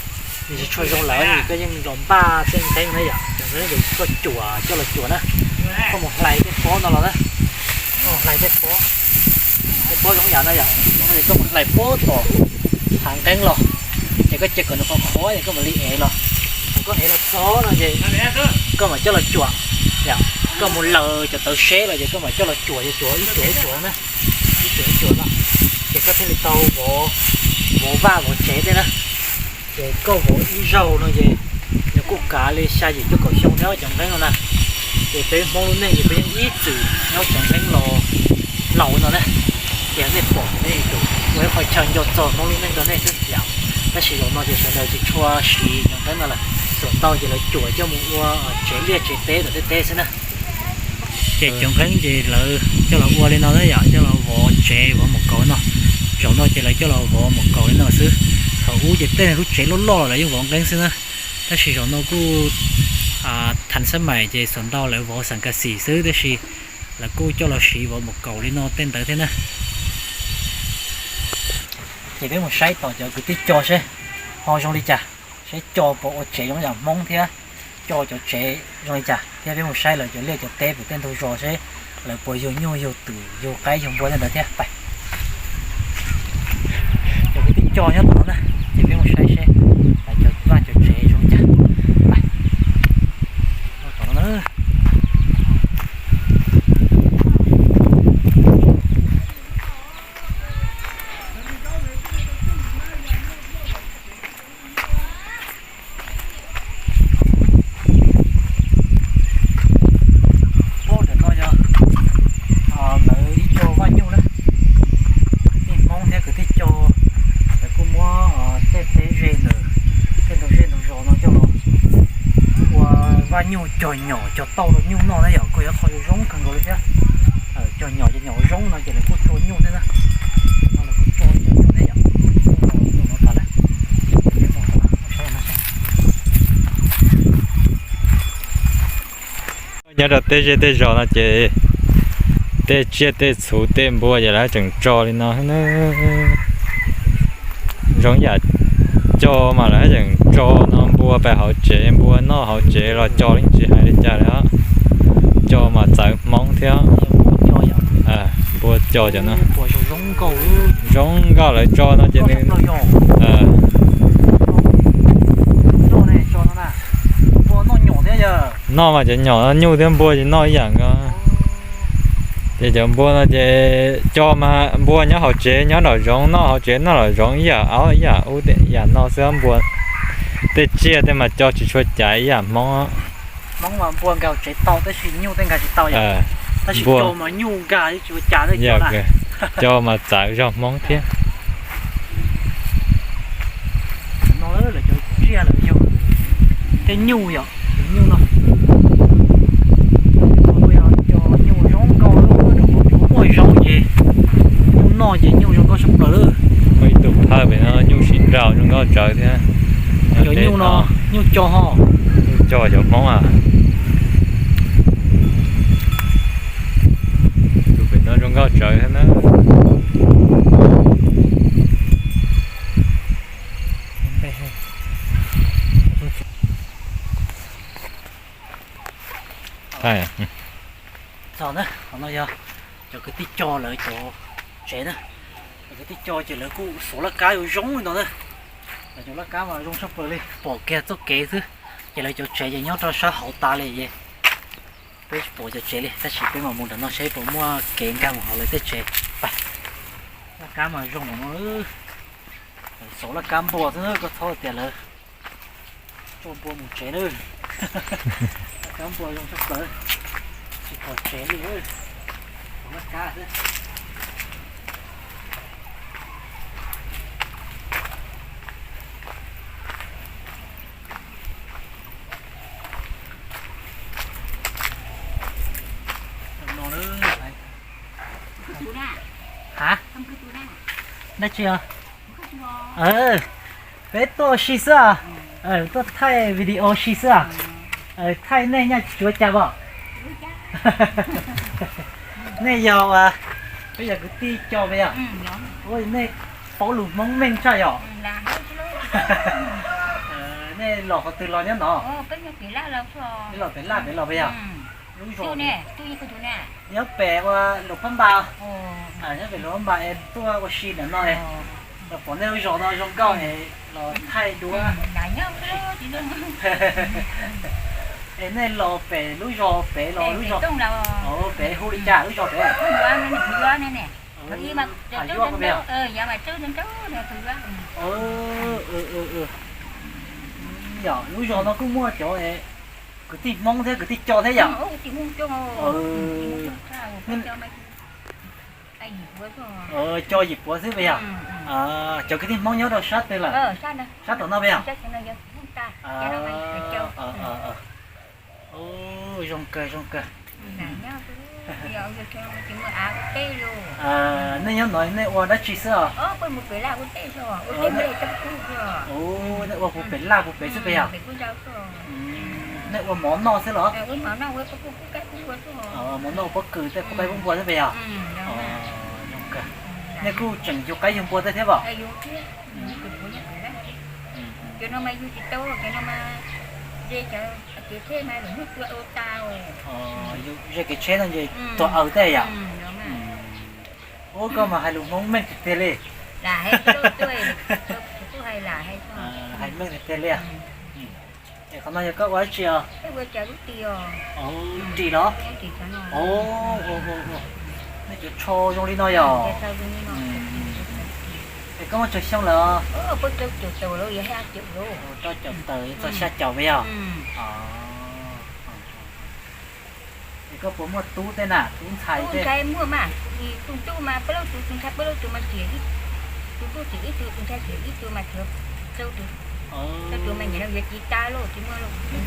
nws tsis tshua zoo lawm ces koj yeej los npaj tej nqeeb na yom, cov nqeeb ces koj cuam coj los cuam na. Koj mus hlais tej pob no los na, koj mus hlais tej pob, tej pob zoo yam no yom, koj mus hlais pob tom hav nqeeb los, ces koj cia kom nws qhuav qhuav ces koj mam li ev los. Thaum koj ev los txog no ces koj mam coj los cuam, koj mus laws cov tawv seb los ces koj mam coj los cuam, cuam ib cuam ib cuam na, ib cuam ib cuam no, ces koj thiaj li tau vov vaj vov tsev tej na. Ces koj vov ib zaug no ces nws kuj kav li xya yim cuaj kaum xyoo thiab cov nqeeb no na. Ces peb Hmoob lub neej ces peb yeej ib txwm nyob tsev nqeeb los laus no na. Ces nej pom nej tus ua ib qho chaw nco txog Hmoob lub neej rau nej xwb yom. Tab sis zaum no ces sawv daws tsis tshua siv cov nqeeb no lawm, xuas ntau ces lawv cuam coj mus ua tsev liaj tsev teb tom tej teb xwb na. Ces cov nqeeb ces lawv coj los ua li no na yom, coj los vov tsev vov maum kaus no. Zaum no ces lawv coj los vov maum kaus li no xwb. Thaum ub ces tej lub tsev loj loj los lawv yeej vov nqeeb xwb na. Tab sis zaum no kuj thav xab mais ces xuas ntau lawv vov xeem kas xim xwb, tab sis lawv kuj coj los siv vov maum kaus li no tej ntawd thiab na. Ces peb mus saib tom cov kwv tij co seb ho zoo li cas, saib co puas ua tsev zoo yam Hmoob thiab co cov tsev zoo li cas thiab peb mus saib lawv cov liaj cov teb pem tej ntug zos seb lawv puas yug nyuj yug twm yug qaib yug npua tej ntawd thiab. Cov kwv tij co nyob tom no na, ces peb mus saib seb lawv cov vaj cov tsev zoo li cas. Ntawm no yog lawv ib co vaj nyuj na, kwv tij Hmoob thiab kwv tij co, lawv kuj muab tej teb ze ntawm tej ntug zej ntug zos no coj los ua vaj nyuj cog nyom cog tauj rau nyuj noj na yom, kuj yog qhov zoo kawg nkaus li thiab. Cog nyom cog nyom zoo no ces lawv kuj tsua nyuj thiab na, no lawv kuj tsua cov nyuj thiab yom. Nyob rau tej zej tej zos no ces tej tsiaj tej txhu tej npua ces lawv tseem tso li no na. Zoo yam co mas lawv tseem tso no, npua pem hauv tsev, npua noj hauv tsev los co li tsis hais li cas li. Co mas txawv Hmoob thiab. Npua co cov no zoo nkauj lawv tso no ces nws noj mas cov nyom nyuj thiab npua ces noj ib yam nkaus. Ces cov npua no ces co mas npua nyob hauv tsev nyob nram zoov, noj hauv tsev noj nram zoov ib yam, ib yam ub ib yam no xwb npua. Tej tsiaj tej mas co tsis tshua caiv ib yam Hmoob. Hmoob mas npua nkag tsev tau tab sis nyuj tej nkag tsis tau yom. Tab sis co mas nyuj nkag tsis ua cas. Co mas txawv zog Hmoob thiab. No lawv cov tsiaj lawv yog tej nyuj yom, nyuj no. Nyuj zoo nkauj, muaj zaub ces nyuj noj ces nyuj zoo nkauj tshaj plaws lawm. Muaj ib tug phawj pem no nyuj siv nraus zoo nkauj tsawv thiab. Cov nyuj no nyuj co ho. Nyuj co cov Hmoob a. Tus pem no zoo nkauj tsawv thiab na. Txog na, qhov no yog cov kwv tij co lawv cov tsev na. Cov kwv tij co ces lawv kuj xuav laj kab yuav zoo li no na. Lawv cov laj kab mas zoo tshaj plaws li, pom kiag txoj kev xwb. Ces lawv cov tsev ces nyob rau sab hauv tas li es Peb tsis pom cov tsev li, tab sis peb mam mus nram no seb puas muaj kev nkag mus hauv lawv tej tsev. Laj kab mas zoo no, xauv laj kab npua xwb, koj txhob tias lawv tso npua mus tsev na. Laj kab npua zoo tshaj plaws, tsis pom tsev li, pom laj kab xwb. Ha? Dab tsi os? Peb tuaj ua si xwb os. Tuaj thaij video si xwb os. Thaij nej nyaj tsuav cas pom. Nej yog, peb yog kwv tij Co peb yog. Nej paub lus Hmoob meej tshaj yom. Nej los qhov twg los nyob no? Nej los pem Laj pem los peb yog. Lub zos nyob pem ua Luas Phab Npas. Nyob pem Luas Phab Npas es tuaj ua si ntawm no es los pom nej lub zos no zoo nkauj es los thaij duab. Es nej los pem lub zos pem los lub zos pem hu li cas lub zos pem? Yog lub zos no kuj muaj cov kwv tij Hmoob thiab kwv tij Co thiab yom? Co yim puav xwb peb yog? Cov kwv tij Hmoob nyob rau sab twg lawm? Sab tom no peb yog? Zoo kawg zoo kawg. Nej nyob no nej ua dab tsi xwb os? Nej ua puv pem Laj puv pem xwb peb yog? Nej ua mov noj xwb los? Mov noj pob kws tej pob qaib pob npua xwb peb yog? Nej kuj tseem yug qaib yug npua tej thiab pom? Ze kev tsheb no ces tuag aws tej yom? Ua koj mas hais lus Hmoob meej tiag tiag li. Hais meej tiag tiag li. Es qhov no yog koj ua dab tsi os? Ris los? Nej cov tsho zoo li no yom? Es koj muaj tsawg xyoo lawm? Rau caum tawm txog xya caum peb yog? Es koj puas muaj tub tej na, tub ntxhais tej?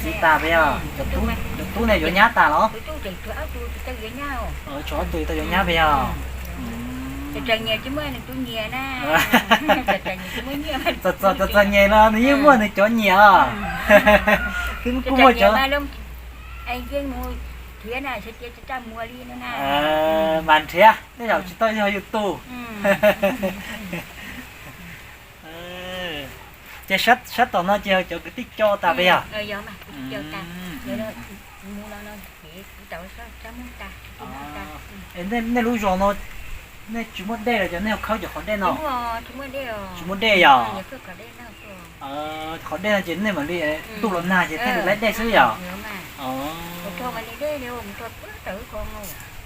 Txiv tas peb yog? Cov tub ne yuav nyab tas los? Tshuav ob tug tau yuav nyab peb yog? Txog txog nyem no nws yeej muaj nws cov nyiam os. Kuj muaj cov mas nrhiav tej zaum tsis tau yog yus tug. Ces sab tom no ces yog cov kwv tij Co tas peb yog? Es nej lub zos no nej tsis muaj dej los cov nej yog khawb cov qhov dej no? Tsis muaj dej yog? Qhov dej no ces nej mam li ntuj los nag ces thiaj li laib dej xwb yog?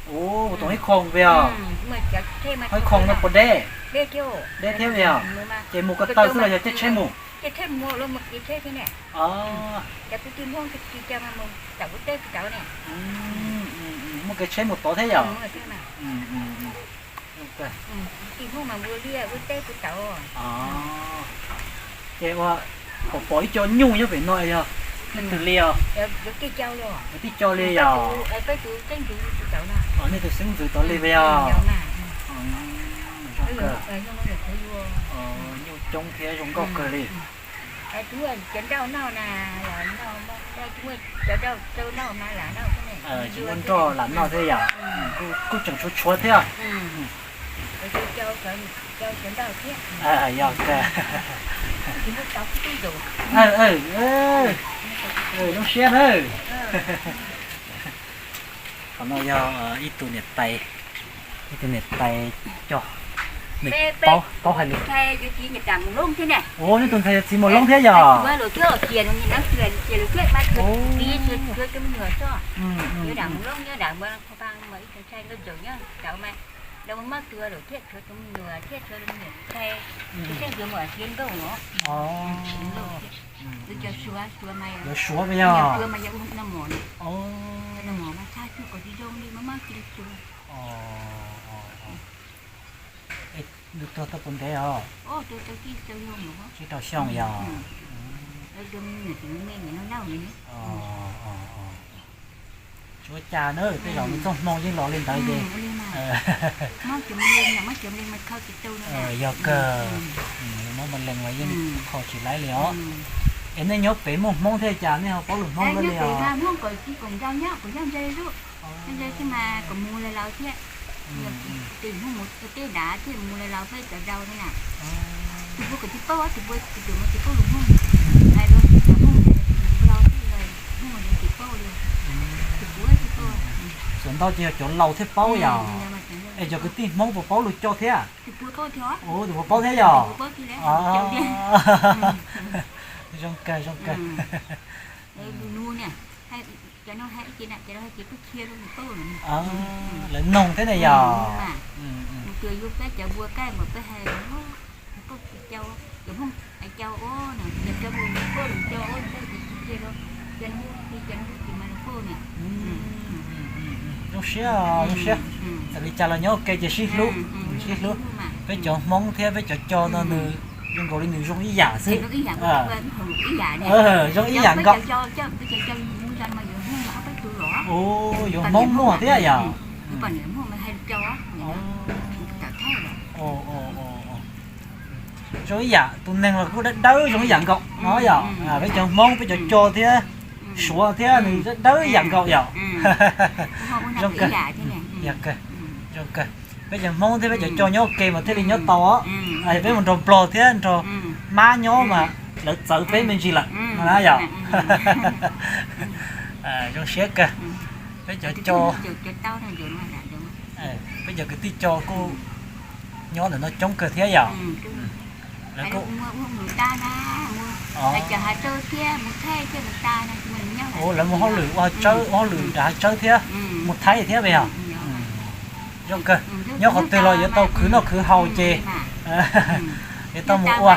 Ua tom ib khoom peb yog? Ib khoom no puas deb? Deb thiab peb yog? Ces mus ko taw xwb los yog caij tsheb mus? Muaj kev tsheb mus tod thiab yog? Ces ua pom ib co nyuj nyob pem no yog leej twg li os? Kwv tij Co li yog? Nej tus xeeb ntxwv tod li peb yog? Nyuj coob thiab zoo nkauj kawg li. Tsis muaj nroj lam noj thiab yom? Kuj tseem tshuav tshuav thiab. Yog, lub siab na. Qhov no yog ib tug niam tais, ib tug niam tais cog, Nws paub, paub hais lus. Ua, neb tus ntxhais yog txiv Muas Loob thiab yog? Yuav Suav mas yog. Nws tuag tau puas ntev os? Tsib rau xyoo yog. Tsis ua cas na, tej zaum nws txoj hmoo yeej los li ntawd ces. Yog kawg, muab mas lees los yeej kho tsis laib li os. Es nej nyob pem muaj Hmoob thiab cas nej ho paub lus Hmoob li os? Txawm ntau ces yog cov laus thiaj paub yom. Es cov kwv tij Hmoob puas paub lus coj thiab? Tus puas paub thiab yog? Zoo kawg, zoo kawg. Lawv noog thiab ne yog. Zoo siab, zoo siab. Txawm li cas los nyob ua ke ces sib hlub, sib hlub. Peb cov Hmoob thiab peb cov Co no nws zoo nkaus li nws zoo ib yam xwb. Zoo ib yam nkaus. Yuav Hmoob muaj thiab yom? Zoo ib yam, tus neeg los kuj dawb dawb zoo ib yam nkaus no yom. Peb cov Hmoob, peb cov Co thiab Suav thiab nws dawb dawb ib yam nkaus yom. Zoo kawg, zoo kawg. Peb cov Hmoob thiab peb cov Co nyob ua ke mas thiaj li nyob tau os. Yog peb mus nrog Nplog thiab nrog Mab nyob mas lawv txawv peb me ntsis lawm no na yom. Zoo siab kawg. Peb cov Co, peb cov kwv tij Co kuj nyob ntawm no coob kawg thiab yom. Lawv kuj, lawv mus hauj lwm ua hav tsawb, ua hav tsawb thiab, mus Thaib thiab yog. Zoo kawg, nyob qhov twg los yuav tau khwv noj khwv haus ces yuav tau mus ua.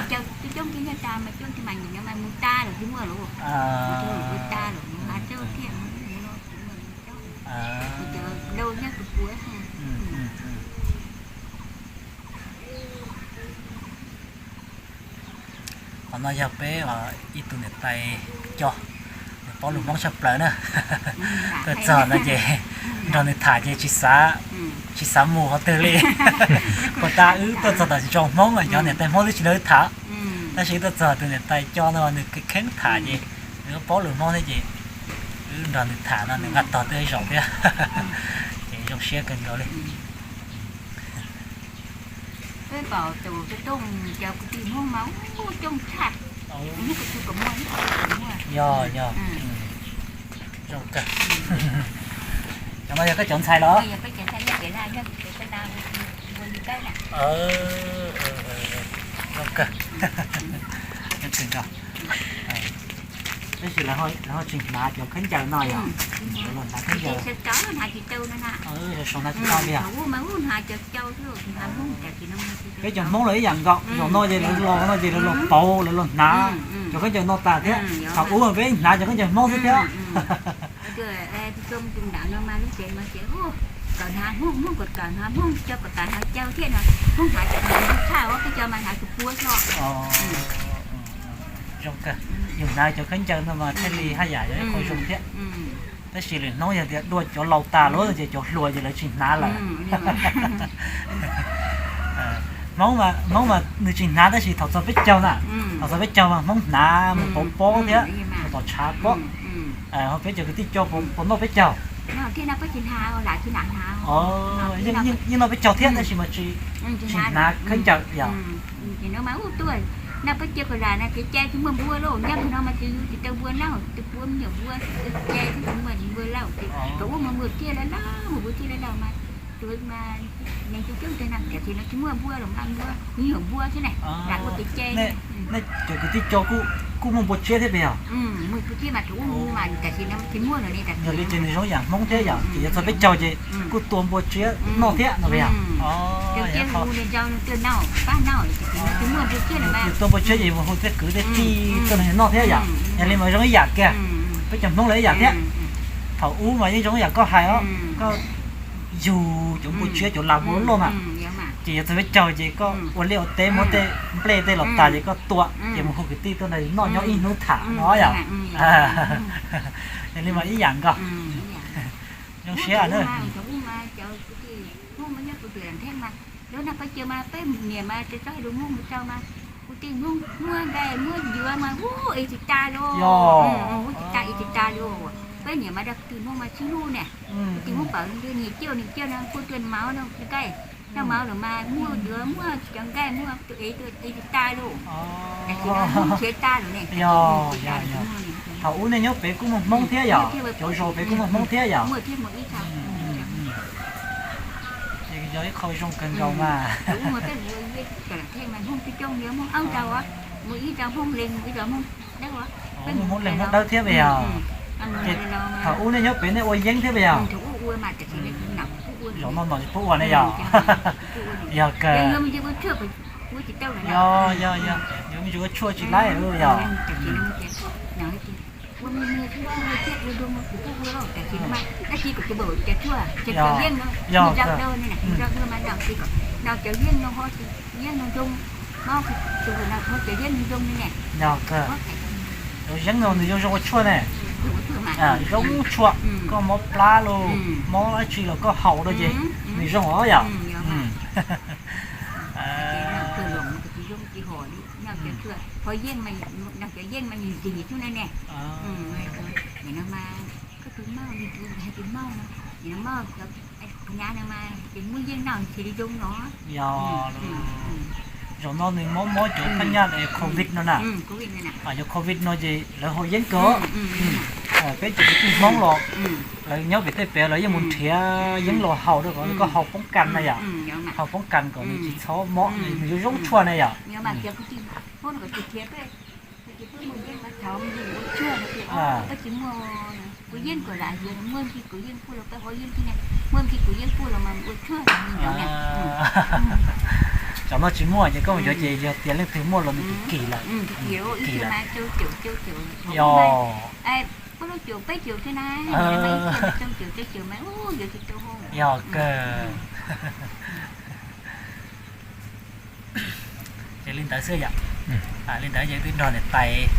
Qhov no yog peb ib tug niam tais Co, nws paub lus Hmoob tshaj plaws na. Tuaj txog no ces nrog nws tham ces tsis xav, tsis xav mus qhov twg li. Puas tas wb tuaj txog tom ntsoov Hmoob, cov niam tais Hmoob twb tsis nrog wb tham, tab sis wb tuaj txog tus niam tais Co no nws kheev kheev tham ces nws paub lus Hmoob thiab ces wb nrog nws tham no nws nqa tog twb zaum thiab. Ces zoo siab kawg nkaus li. Peb pom tus Tooj cov kwv tij Hmoob mas coob tshaj. Yog, yog. Zoo kawg. Cov no yog koj cov ntxhais los? Zoo kawg. Zoo kawg. Tab sis lawv ho tsis hnav cov khaub ncaws no yog? Lawv los hnav khaub ncaws. Sau hnav tsis tau li os. Peb cov Hmoob los ib yam nkaus, zaum no ces lawv los no ces lawv los pauv, lawv los hnav cov khaub ncaws no tas thiab. Thaum ub peb hnav cov khaub ncaws Hmoob xwb thiab. Zoo kawg, yus hnav cov khaub ncaws no mas thiaj li haj yam yog ib qho zoo thiab. Tab sis lwm hnub yog tias dua cov laus tas lawm ces cov hluas ces lawv tsis hnav lawm. Hmoob mas nws tsis hnav tab sis thaum txog peb caug na, thaum txog peb caug mas Hmoob hnav mus pauv pob thiab mus tom tshav pob. Ho peb cov kwv tij Co puas noj peb caug? Yeej noj peb caug thiab tab sis mas tsis, tsis hnav khaub ncaws yog? Neeg coob coob tiag na, tiam sis no tsis muaj npua los mas npua, nws yog npua xwb na, lam ua kev cai. Nej cov kwv tij Co kuj muaj npua tsiab thiab pes yog? Kuv tij mas thaum ub mas tiam sis no tsis muaj lawm ne. Yog li ces nws zoo yam Hmoob thiab yom, ces yuav txog peb caug ces kuj tua npua tsiab noj thiab no pes yog? Tias hu nws rau nws tuaj noj pab noj, tiam sis no tsis muaj npua tsiab lawm mas tua npua tsiab ces mus hu tej kwv tej tij tuaj noj thiab yom. Yog li mas zoo ib yam kiag, peb cov Hmoob lawv ib yam thiab. Thaum ub mas yeej zoo ib yam koj hais os, koj yug cov npua tsiab cov las npua loj mas, ces yuav txog peb caug ces koj ua liaj ua teb muab tej nplej tej los tas ces koj tua ces mus hu kwv tij tuaj noj nyob ib hnub tham no yom. Yog li mas ib yam nkaus. Zoo siab na. Lub no peb cia mas peb niam mas tsis txawj hais lus Hmoob mus rau mas, kuv tij Hmoob muab nqaij muab yuav mas hu ib tsis tas li, hu tsis tas ib tsis tas li. Peb niam mas rau kwv tij Hmoob mas sib hlub ne, kwv tij Hmoob pom nws niam ciaj nws ciaj no kuj tuaj maub nqaij, noj maub lawm mas muab yuav muab cov nqaij muab tus ev tus ev tsis tas li. Tam sim no Hmoob khiav tas lawm ne. Thaum ub nej nyob pem kuj muaj Hmoob thiab yom, cov zos pem kuj muaj Hmoob thiab yom. Ces yog ib qho zoo kawg nkaus mas. Muaj Hmoob Leeg Hmoob Dawb thiab pes yog? Ces thaum ub nej nyob pem nej ua yeeb thiab pes yog? Zaum no no tsis pub ua ne yog? Yog kawg. Yog yog, yuav me ntsis ua tshuaj tsis laib yog. Yog kawg. Cov yeeb no nws zoo zoo ua tshuaj ne. Zoo tshuaj, koj mob plab los mob dab tsi los koj haus rau ces nws zoo os yom. Yog, zaum no nws mob mob cov phaj nyaj covid no na. Cov covid no ces lawv haus yeeb kawg. Peb cov kwv tij Hmoob los lawv nyob pem tej pem lawv yeej mus nrhiav yeeb los haus rau kom koj haus poob kas na yom. Haus poob kas kom nws tsis txhob mob, nws zoo zoo tshuaj na yom. Zaum no tsis muaj ces koj mus yuav ces yog tias leej twg muaj los nws tus kim lawm. Kim lawm. Yog. Yog kawg. Ces li ntawd xwb yom. Li ntawd ces twb nrog niam tais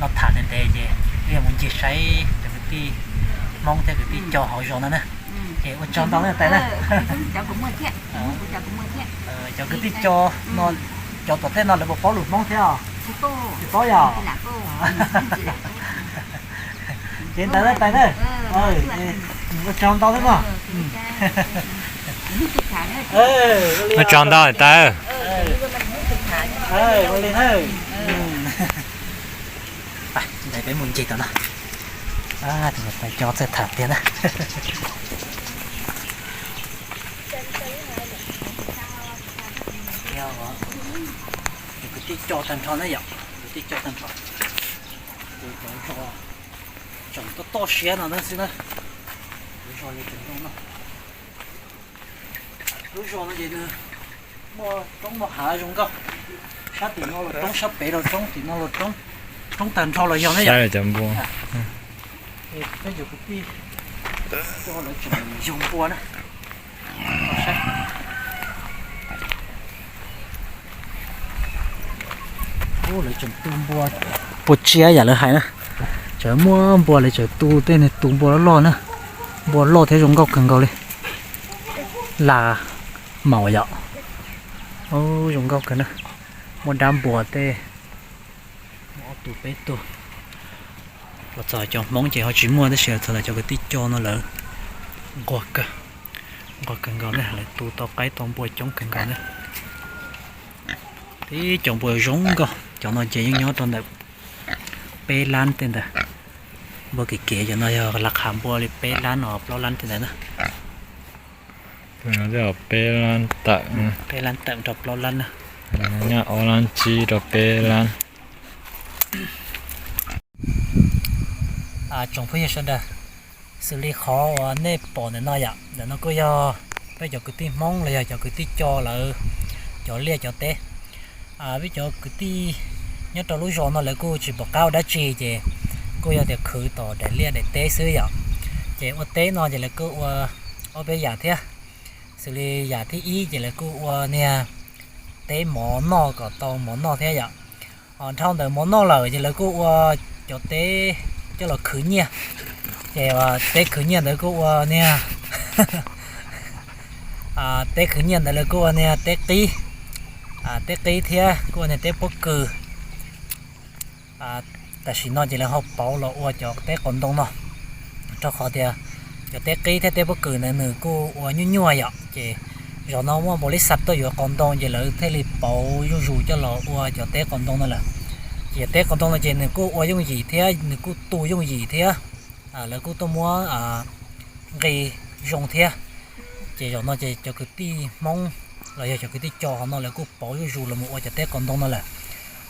no tham ntev ntev ces wb yuav mus ncig saib cov kwv tij Hmoob thiab kwv tij Co hauv zos no na. Ces ua tsaug ntau niam tais na. Cov kwv tij Co no, cov tom tej no lawv puas paub lus Hmoob thiab? Tsis paub yog? Ces ntawd niam tais na. Ua tsaug ntau thiab mog. Ua tsaug ntau niam tais. Ua li na. Ntawd peb mus ncig tom no. Tus niam tais Co txawj tham tiag na. Kwv tij Co tag nrho na yom, kwv tij Co tag nrho. Ces cov zos tseem toj toj siab no na xwb na. Cov zos li tseem zoo no. Lub zos no ces nws muaj roob muaj hav zoo nkauj. Sab tim no los roob, sab pem los roob, tim no los roob, roob tag nrho los yog na yom. Peb cov kwv tij lawv tseem yug npua na. Lawv tseem tu npua, npua tsiab yam lawv hais na. Tseem muaj npua lawv tseem tu tej niag tus npua loj loj na. Npua loj thiab zoo nkauj kawg nkaus li. Las maum yom. Zoo nkauj kawg na. Muaj dab npua tej, muaj ob tug peb tug. Los txog cov Hmoob ces ho tsis muaj tab sis txog ntawm cov kwv tij Co no lawv nquag kawg, nquag kawg nkaus na, lawv tu tau qaib tau npua coob kawg nkaus na. Tib cov npua zoo nkauj, cov no ces yeej nyob rau ntawm peb lab tej ntawd. Npua kev kev cov no yog las qha npua li peb lab no plaub lab tej ntawd na. Peb lab tawm, peb lab tawm rau plaub lab na. Nyob ob lab tsib rau peb lab. Tsoom phooj ywg sawv daws, xws li qhov uas nej pom ntawm no yom, ntawm no kuj yog peb cov kwv tij Hmoob los yog cov kwv tij Co lawv cov liaj cov teb. Peb cov kwv tij nyob rau lub zos no lawv kuj tsis pom qab ua dab tsi ces kuj yog tias khwv tom daim liaj daim teb xwb yom. Ces ua teb no ces lawv kuj ua ob peb yam thiab, xws li yam thib ib ces lawv kuj ua niag teb mov noj kom tau mov noj thiab yom. Dhau ntawm mov noj lawm ces lawv kuj ua cov teb coj los khwv nyiaj. Ces teb khwv nyiaj ntawd kuj ua niag, teb khwv nyiaj ntawd lawv kuj ua niag teb qib, teb qib thiab kuj ua niag teb pob kws. Tam sim no ces lawv ho pauv los ua cov teb qos ntoo no, rau qhov tias cov teb qib thiab teb pob kws ntawd nws kuj ua nyuaj nyuaj yom. Ces zaum no muaj npaum li xav tuaj yuav qos ntoo ces lawv thiaj li pauv zuj zus coj los ua cov teb qos ntoo no lawm. Ces cov teb qos ntoo no ces nws kuj ua yooj yim thiab nws kuj tu yooj yim thiab, lawv kuj tuaj muab nqi zoo thiab. Ces zaum no ces cov kwv tij Hmoob los yog cov kwv tij Co hov no lawv kuj pauv zuj zus los mus ua cov teb qos ntoo no lawm.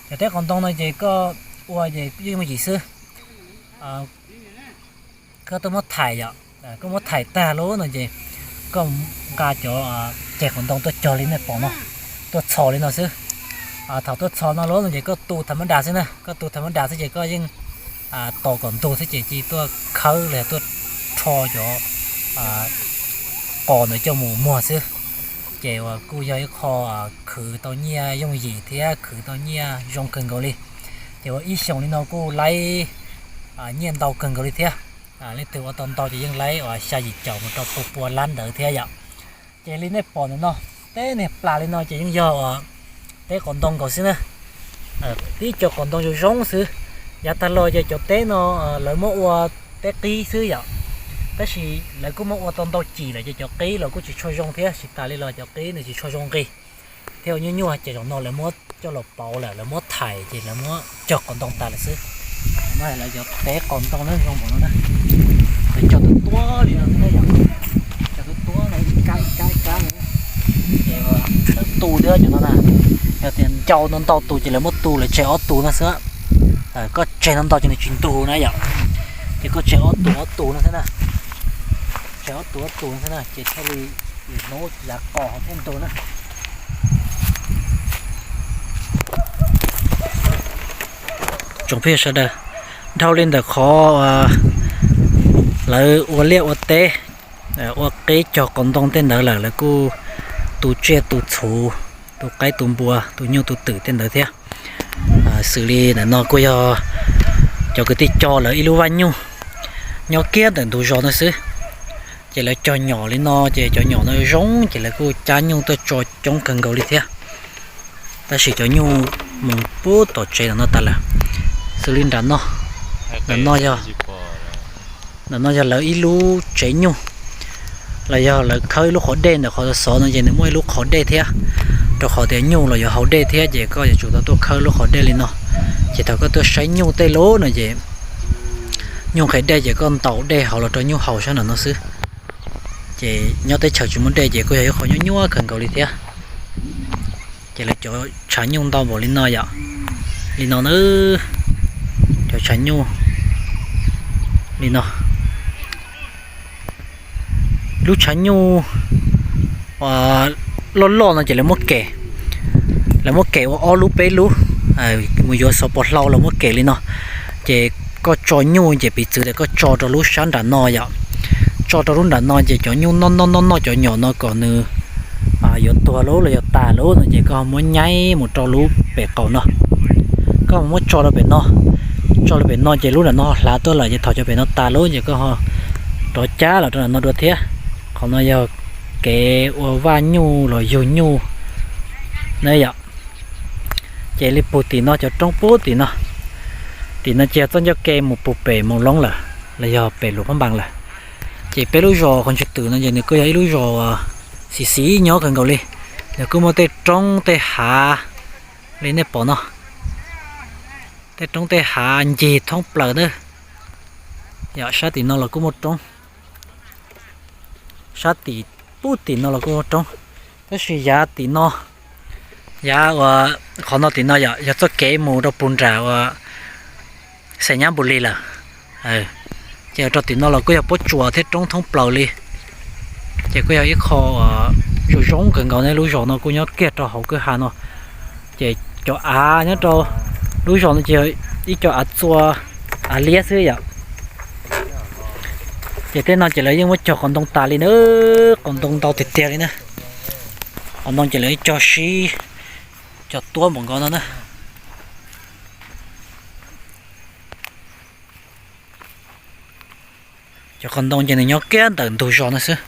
Cov teb qos ntoo no ces koj ua ces yooj yim xwb. Koj tuaj muab thaiv yom, koj muab thaiv tag lawm no ces koj nqa cov ceg qos ntoo tuaj cog li nej pom no, tuaj txhos li no xwb. Thaum tuaj txhos no lawm no ces koj tu tham mab das xwb na, koj tu tham mab das xwb ces koj yeej tos kom ntug xwb ces cia tuaj khawb los yog tuaj rho cov qos ntawd coj mus muag xwb. Ces uas kuj yog ib qho khwv tau nyiaj yooj yim thiab khwv tau nyiaj zoo kawg nkaus li. Ces ua ib xyoos li no kuj laib nyiaj ntau kawg nkaus li thiab. Leej twg ua tau ntau ces yeej laib uas xya yim caum mus rau pua pua lab ntawd thiab yom. Ces li nej pom ntawm no, teb niag plas li no ces yeej yog uas teb qos ntoo nkaus xwb na. Tib co qos ntoo zoo zoo xwb. Yav tag los ces cov teb no lawv muab ua teb qib xwb yom, tab sis lawv kuj muab ua tau ntau cim lawm ces cov qib los kuj tsis tshua zoo thiab, tsis tas li los cov qib nws tsis tshua zoo nqi thiab ua nyuaj nyuaj ces zaum no lawv muab coj los pauv lawm, lawv muab thaiv ces lawv muab cog qos ntoo tas lawm xwb. No lawv cov teb qos ntoo na zoo npaum no na, lawv cog tuab tuab li no xwb na yom, cog tuab tuab no ib kab ib kab ib kab no. Ces lawv tu thiab cov no na, yog tias ncau ntau ntau tus ces lawv muab tu lawv tseg ob tus no xwb. Koj tseg ntau ntau ces nws tsis ntug na yom, ces koj tseg ob tus ob tus no xwb na, tseg ob tus ob tus no xwb na ces thiaj li hnub yav qos thiaj ntug na. Tsoom phooj ywg sawv daws, dhau li ntawm qhov lawv ua liaj ua teb, ua qib cog qos ntoo tej ntawd lawm lawv kuj tu tsiaj tu txhu, tu qaib tu npua tu nyuj tu twm tej ntawd thiab. Xws li ntawm no kuj yog cov kwv tij Co lawv ib lub vaj nyuj nyob kiag ntawm ntug zos no xwb. Ces lawv cog nyom li no ces cov nyom no zoo ces lawv kuj cab nyuj tuaj tso coob kawg nkaus li thiab. Tab sis cov nyuj mus pub tom tsev ntawm no tas lawm. Xws li nram no, ntawm no yog, ntawm no yog lawv ib lub tsev nyuj, los yog lawv khawb ib lub qhov dej ntawm qhov xov no ces nws muaj ib lub qhov dej thiab, rau qhov tias nyuj los yuav haus dej thiab ces koj yuav tsum tau tuaj khawb lub qhov dej li no. Ces thaum koj tuaj saib nyuj tej lub no ces nyuj nqhis dej ces koj ntaus dej haus los rau nyuj haus sab nram no xwb. Ces nyob teb chaws tsis muaj dej ces kuj yog ib qho nyuaj nyuaj kawg nkaus li thiab. Ces lawv cov tshav nyuj ntau npaum li no yom, li no na, cov tshav nyuj li no. Lub tshav nyuj loj loj no ces lawv muab kem, lawv muab kem ua ob lub peb lub, mus yuav xov pos hlau los muab kem li no. Ces koj tso nyuj ces piv txwv tias koj tso rau lub sab nram no yom, tso rau lub nram no ces cov nyuj noj noj noj noj cov nyom no kom nws yuav tuag lub los yog tas lub no ces koj muab nyaib mus rau lub pem qaum no. Koj muab tso rau pem no, tso rau pem no ces lub nram no ho hlav tuaj lawm ces thaum cov pem no tas lub ces koj ho rov cab los rau nram no dua thiab. Qhov no yog kev ua vaj nyuj los yug nyuj na yom. Ces li puag tim no cov roob puag tim no, tim no ces txoj ncauj ke mus puag pem Moos Loob lawm los yog pem Luam Phab Npaas lawm. Ces peb lub zos Qhov Ntswg Twm no ces nws kuj yog ib lub zos xis xis nyob kawg nkaus li. Nws kuj muaj tej roob tej hav li nej pom no, tej roob tej hav ncig thoob plaws na. Yog sab tim no los kuj muaj roob, sab tim pub tim no los kuj ua roob. Tab sis yav tim no, yav uas qhov no tim no yom, yog txoj kev mus rau puag nram uas Xais Nyab Npus Lis lawm. Ces rau tim no los kuj yog pob tsuas thiab roob thoob plaws li. Ces kuj yog ib qho zoo zoo kawg nkaus ne, lub zos no kuj nyob kiag rau hauv kwj ha no. Ces cov av nyob rau lub zos no ces yog ib co av txua, av liab xwb yom. Ces tej no ces lawv yeej muab cog qos ntoo tas li na, qos ntoo ntau tiag tiag li na. Qos ntoo ces lawv cog sib, cog tuab npaum nkaus no na. Cov qos ntoo ces nws nyob kiag ntawm ntug zos no xwb.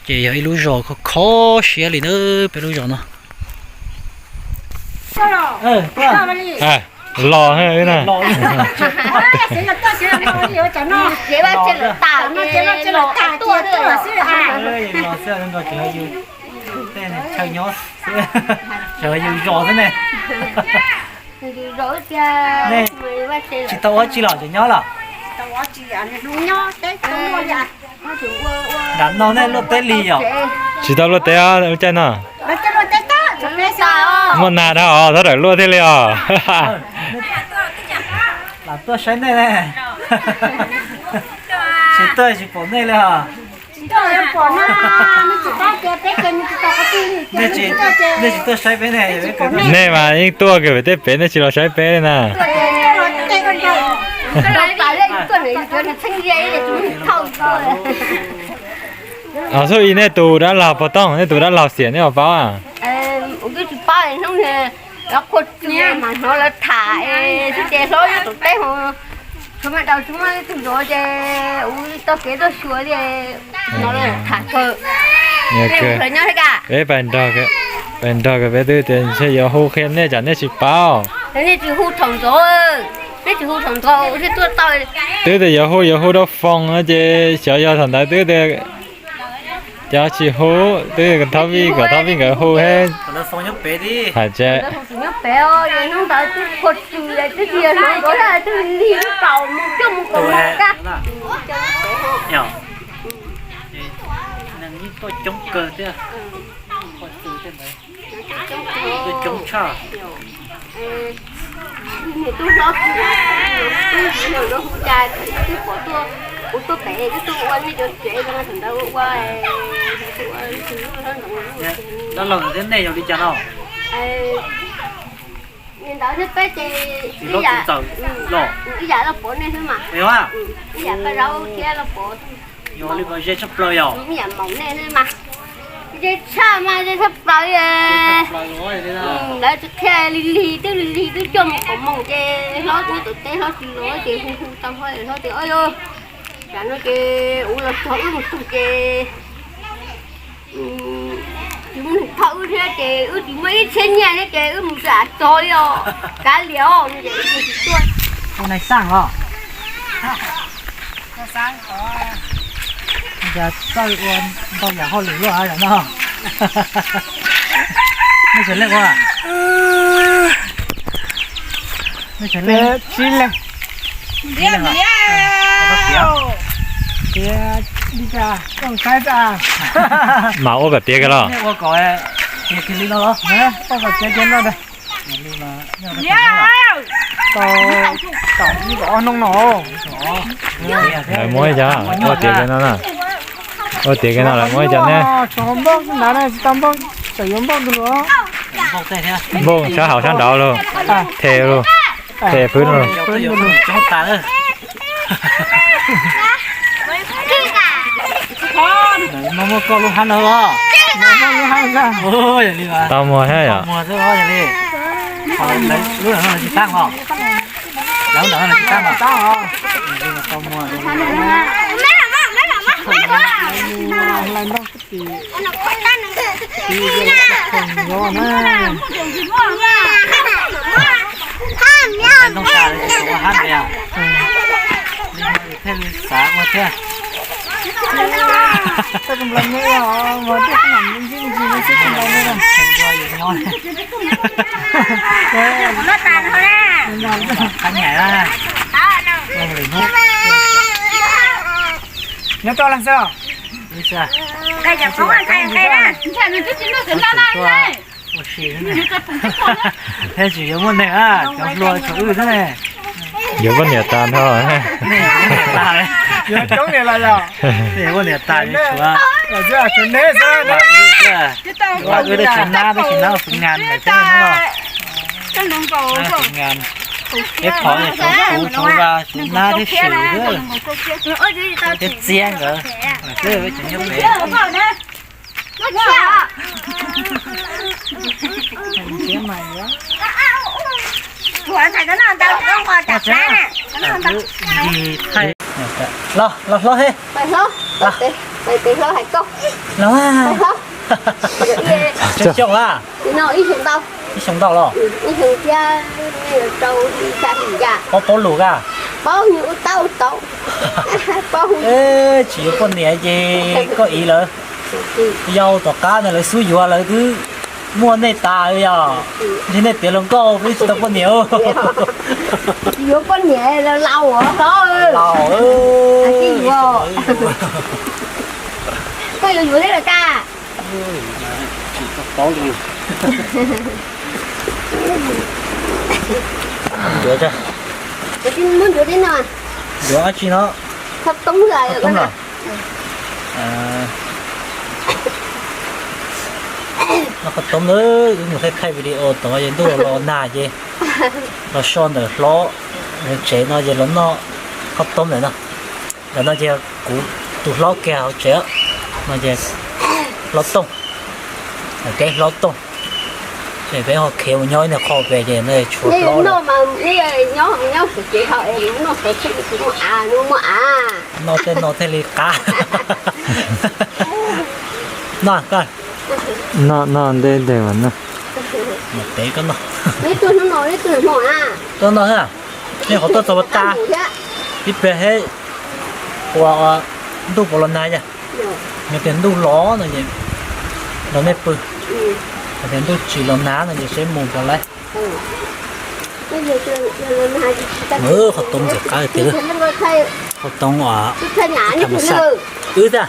Ces yog ib lub zos kho kho siab li na, peb lub zos no. Los na. Los xwb, yus zos xwb ne. Nej tsis tau ua tsi los tseem nyob los? Nram no nej luaj teb lig yom? Tsis tau luaj teb lub caij no. Muaj nag dhau os, thov daim luaj thiaj li os. Lam tuaj saib nej ne. Tsis tuaj tsis pom nej li os. Nej tsis tuaj saib peb ne. Nej mas yeej tuaj kiag pem tej pem, nej tsis los saib peb li na. Xub i nej tus dab laug pog tooj, nej tus dab laug xiam nej ua paub a? Twb tsis paub, hnub qhua txus mas hnov lawv tham xwb ces hlob nyob tom teb ho, tsis muaj dab tsi, muaj ib tug zov ces ua tau kev tuaj xyuas li, hnov lawv tham kawg. Peb pais nrog, pais nrog peb twb tias ntshe yuav hu qhia nej tsam nej tsis paub. Nej tsis hu thaum ntxov, nej tsis hu thaum ntxov thiaj tuaj tau. Twb tias yuav hu, yuav hu rau foos no ces xyov yog thaum ntawd twb tias cov tsis hu, twb kom Thov Vij, kom Thov Vij nkawd hu thiab. Hais tias hnub ntawd twb qhua txus, twb tig hluav nkaus, twb lig lub kaus mus coj mus kom mus ka. Neeg yeej tuaj coob kawg thiab. Tuaj coob tshaj. Niam tub hlob, tub hlob hu cas twb pom tuaj, kuv tuaj pem twb tuaj ua nej cov tsev zoo thaum ntawd ua, ua, ua. Dab laug thiab nej yog li cas no? Ntawd thiab peb ces ib yam, ib yam los pov nej xwb mas. Ib yam paj zaub thiab los pov. Yog li mas ze tshaj plaws yom? Ib yam maum nej xwb mas. Ze tshaj mas ze tshaj plaws. Lawv tsis qhia, lig lig twb lig lig twb coj mus kom mus ces hlob nyob tom teb hlob tsis los ces hu hu tau hlob, hlob tias, Au, yog tsam no ces ua los txog wb mus txog ces tsis muaj neeg thauj wb thiab ces wb tsis muaj ib txhiab nyiaj thiab ces wb mus tsis txog li os, kav liam os. Ua neeg xaj os. Cas txawj ua ntau yam hauj lwm luaj no. Nej tseem leej ua? Nej tseem leej? Tsis leej. Mas ua kom tiav kiag los? Ua kom tiav kiag no. Tau, tau ib ob hnub no. Lawv muab ib co ua tiav kiag no na. Ua tiav kiag no lawv muab ib co ne. Tsis hau npauj xwb ntawd na, tsis tau npauj, tseem yuav npauj tus luaj. Npauj sab hauv sab nraud los, the los, the pwb no. Muaj koj lub hab no los. Tau muag thiab yom? Lub no tsis tag os. Lub no tsis tag os. Ntoo tas li ua hab ntawd yom. Thiaj li xav ua thiab. Qab nyaim na. Nyob toj Laj Xab. Ua si thiab tsis yuav muaj neeg a, cov hluas tshuav wb xwb ne. Yuav poj niam tas nrho. Yuav coob niam los yog. Yuav poj niam tas li tshuav. Wb twb tshuav nab, twb tshuav nab ua xwb ngas lawm thiab no. Nab xwb ngas. Peb phom tshuav kuv tshuav Vas, tshuav nab thiab Swm xwb. Thiab Txiab nkawd, peb cov nyob pem. Los, los hlob he. Los, xyoo xyoo a. Ib xyoo ntau los. Paub, paub lus a? Tsis yuav poj niam ces koj ib lawm. Yau tom qab ntawd lawv xub yuav lawv twb muaj nej tas yog. Ntshe nej tiav hluas nkauj peb tsis tau poj niam. Yuav poj niam laus laus. Koj yuav yuav thiab los tag. Yuav, muab ncuav tib no. Ncuav dab tsi no? Qhov toob los. Qhov toob na, wb mus thaij thaij video tod ces ntuj los los nag ces los so ntawm hlob tsev no ces los noj qhov toob ntawm no. Ntawm no ces kuv tus hlob kiag hauv tsev no ces hlob Tooj, kev hlob Tooj. Ces peb ho khiav mus nyob ib nyuag qho pem ces tshuav hlob. Noj tej no thiaj li qab. Noj, noj ntej ntej mas noj. Mus pem koj noj. Tuaj noj na. Nej qhov tuaj txog pas tas, ib pliag seb ua ntuj puas los nag yom. Yog tias ntuj los no ces los nej pw, yog tias ntuj tsis los nag no ces seb mus puas laib. Qhov toob ntxim qab tiag, qhov toob uas tham mas xaj wb thiab.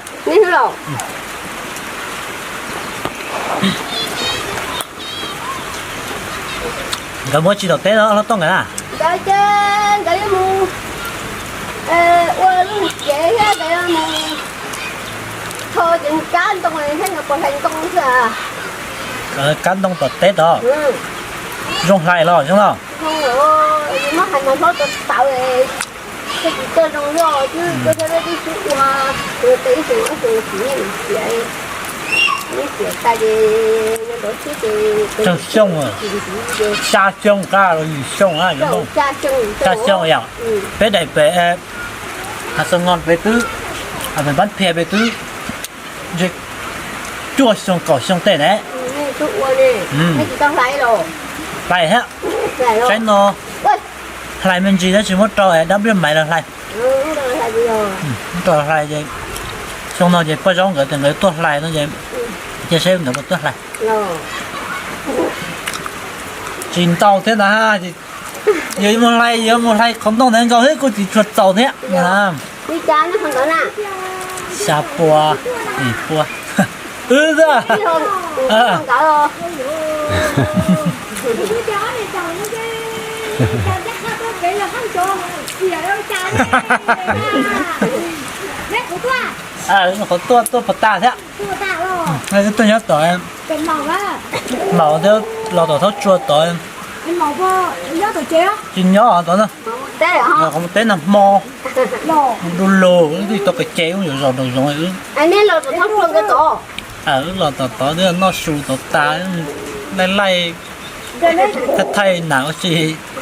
Nkawd muab tsis tom teb no hlob Tooj nkawd na? Nkawd ces nkawd yuav mus ua lub cev thiab nkawd yuav mus tho cov kab ntoo thiab nkawd puas hlais ntoo xwb. Kab ntoo tom teb tod zoo hlais los zoo los. Muab hais mas hlob tau tawv, tsis tau zoo zoj, twb koj cov dab tib tub ua, ua tau ib xyoos ob xyoos tsis nyiam xiav, nyiam xiav tas ces nrov xwb ces. Xya xyoo, xya xyoo qab los yim xyoo, xya xyoo yom. Peb daim pem Hav Xav Nqos pem twb, pem Npab Phiaj pem twb ntshe cuaj xyoo kaum xyoo tej ne. Hlais thiab, saib no, hlais me ntsis tab sis muab rau dab npab maiv los hlais. Muab rau hlais ces xyoo no ces poj zaub nkawd tias nkawd tuaj hlais no ces cia saib nkawd puas tuaj hlais. Tsis ntau thiab na, yog yuav mus hlais, yuav mus hlais qhov ntoo ntawd nkaus thiab kuj tsis tshua txaus thiab. Xya pua, yim pua. Wb xwb. Qhov tuaj, tuaj puas tas thiab. Tuaj nyob tod, maum thiab los tom thaub tsua tod. Tsis nyob tod na. Qhov teb nag hmo du lug, wb twb tau kev ces wb yuav zos nraum zoov. Wb los tom tod noj su tod tas, laij laij, thaij thaij nam ua si,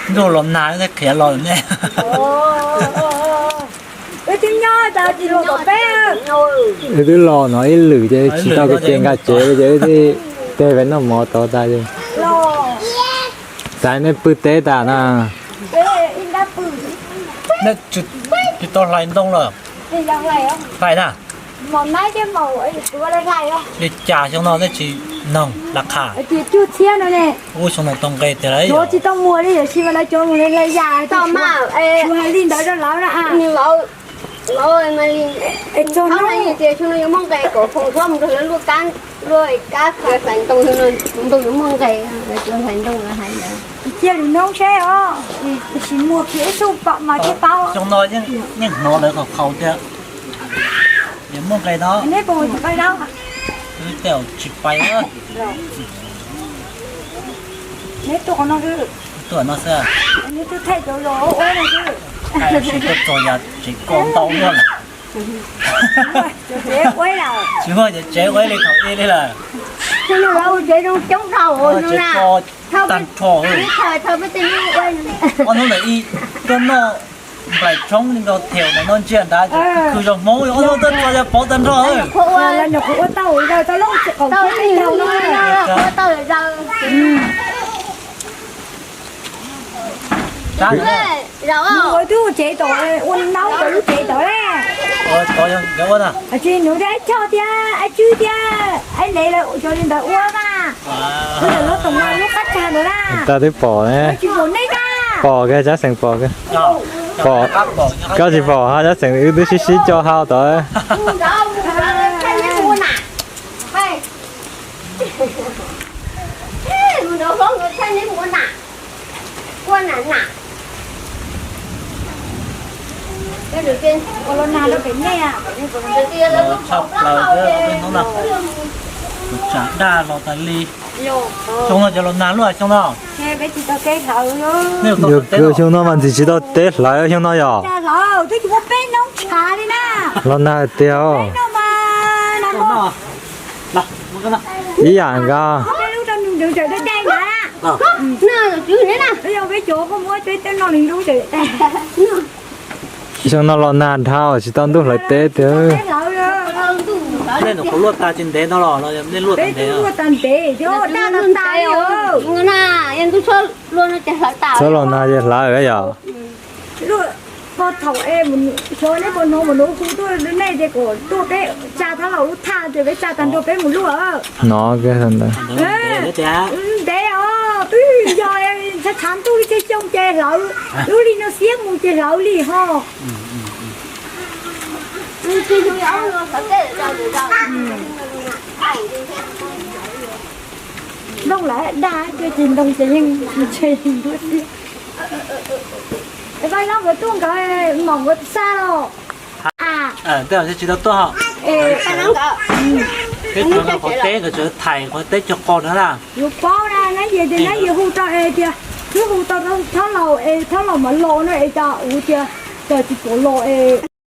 ntuj los nag thiaj khiav los ne. Wb twb los no ib lwm ces tsis tau kev ces nqa tsev ces wb thiaj teg pem noj mov tod tas ces. Tas nej pw teb tas na. Tsis tau hlais ntoo lawm. Hlais na. Li cas xyoo no nej tsis noog laj qha? Ub, xyoo no tau nqe tiag lawm. Tsis tau muag li, tiam sis mas lawv cov mus li hlais yam, tsis hais li ntawd rau lawv na. Los mas li, txog no tias xyoo no yuav muaj nqe kom foom thuab mus rau lawv luaj kab, luaj kab hlais ntoo, ntoo yuav muaj nqe, hlais ntoo hais. Cia lwm hnub seb os, sim muag kiag ib tug pom mas thiaj paub. Xyoo no yeej hnov lawv qhov qhaus tias yuav muaj nqe no. Neb puas ua tus nqe no? Wb tej tsis pais. Neb tuaj qhov no xwb. Tuaj no xwb. Neb tuaj thaij cov zos ua no xwb. Tsis tuaj txog yav tsev ko ntau luaj lawm. Tsis muaj cov tsev ua li thaum ub li lawm. Tsev ko tag nrho. Ob hnub ntawd ib tuaj noj nplaim tshoob li nkaus thiab no, noj ntsia nrad khwv zos Hmoob, ob hnub tuaj txog yog pov tag nrho. Nyuam qhuav ua tau zaws tau lub qaum tib taug no. Ua tau zaws. Ua twb ua tsev tom, ua naub tom lub tsev tom le. Tsis nus thiab Aib Choj thiab Aib Tswb thiab Aib Lev lawv cov li ntawd ua mas. Ua ntawm lub toom lub qab tsag ntawd na. Tag twb pom ne. Tsis pom nej na. Pom kiag, Tsab Xeem pom kiag. Pom, koj tsis pom ha, Tsab Xeem wb twb sib sib co hau tod. Los tshaj plaws hnub no. Tsam daj los tas li. Xyoo no cov los nag luaj xyoo no. Yuav kawg xyoo no mas ntxim tsis tau teb hlawv xyoo no yom. Los nag tiag. Ib yam nkaus. Xyoo no los nag dhau tsis tau ntuj hlawv teb tiag. Nej luaj tag tsis ntev no los nej luaj tag ntev? Txhob los nag ces hlawv yom. Thaum xyov neb puas hnov mus nuv hu tuaj nej tias kom tuaj peb tsa thab laus lub thaj ces peb tsa tag nrho peb mus luaj. No, ntev os, twb yog tshav tshav ntuj li tej xyoo ces hlawv, lub li no xiab mus ces hlawv li ho. Nplooj lawv daj ces ntoo ces yeej tsis tseg ntuj xwb. Paj Loob nkawd tuaj nkawd mom nkawd xa los. Tej zaum tsis tau tuaj. Peb tuaj no qhov teb nkawd tseem thaim qhov teb cog qos no na. Yuav paub na, nab yis tias nab yis hu rau es tias, twb hu tau rau Thab Laus es Thab Laus mam los no es cas ua tias cas tsis pom los es.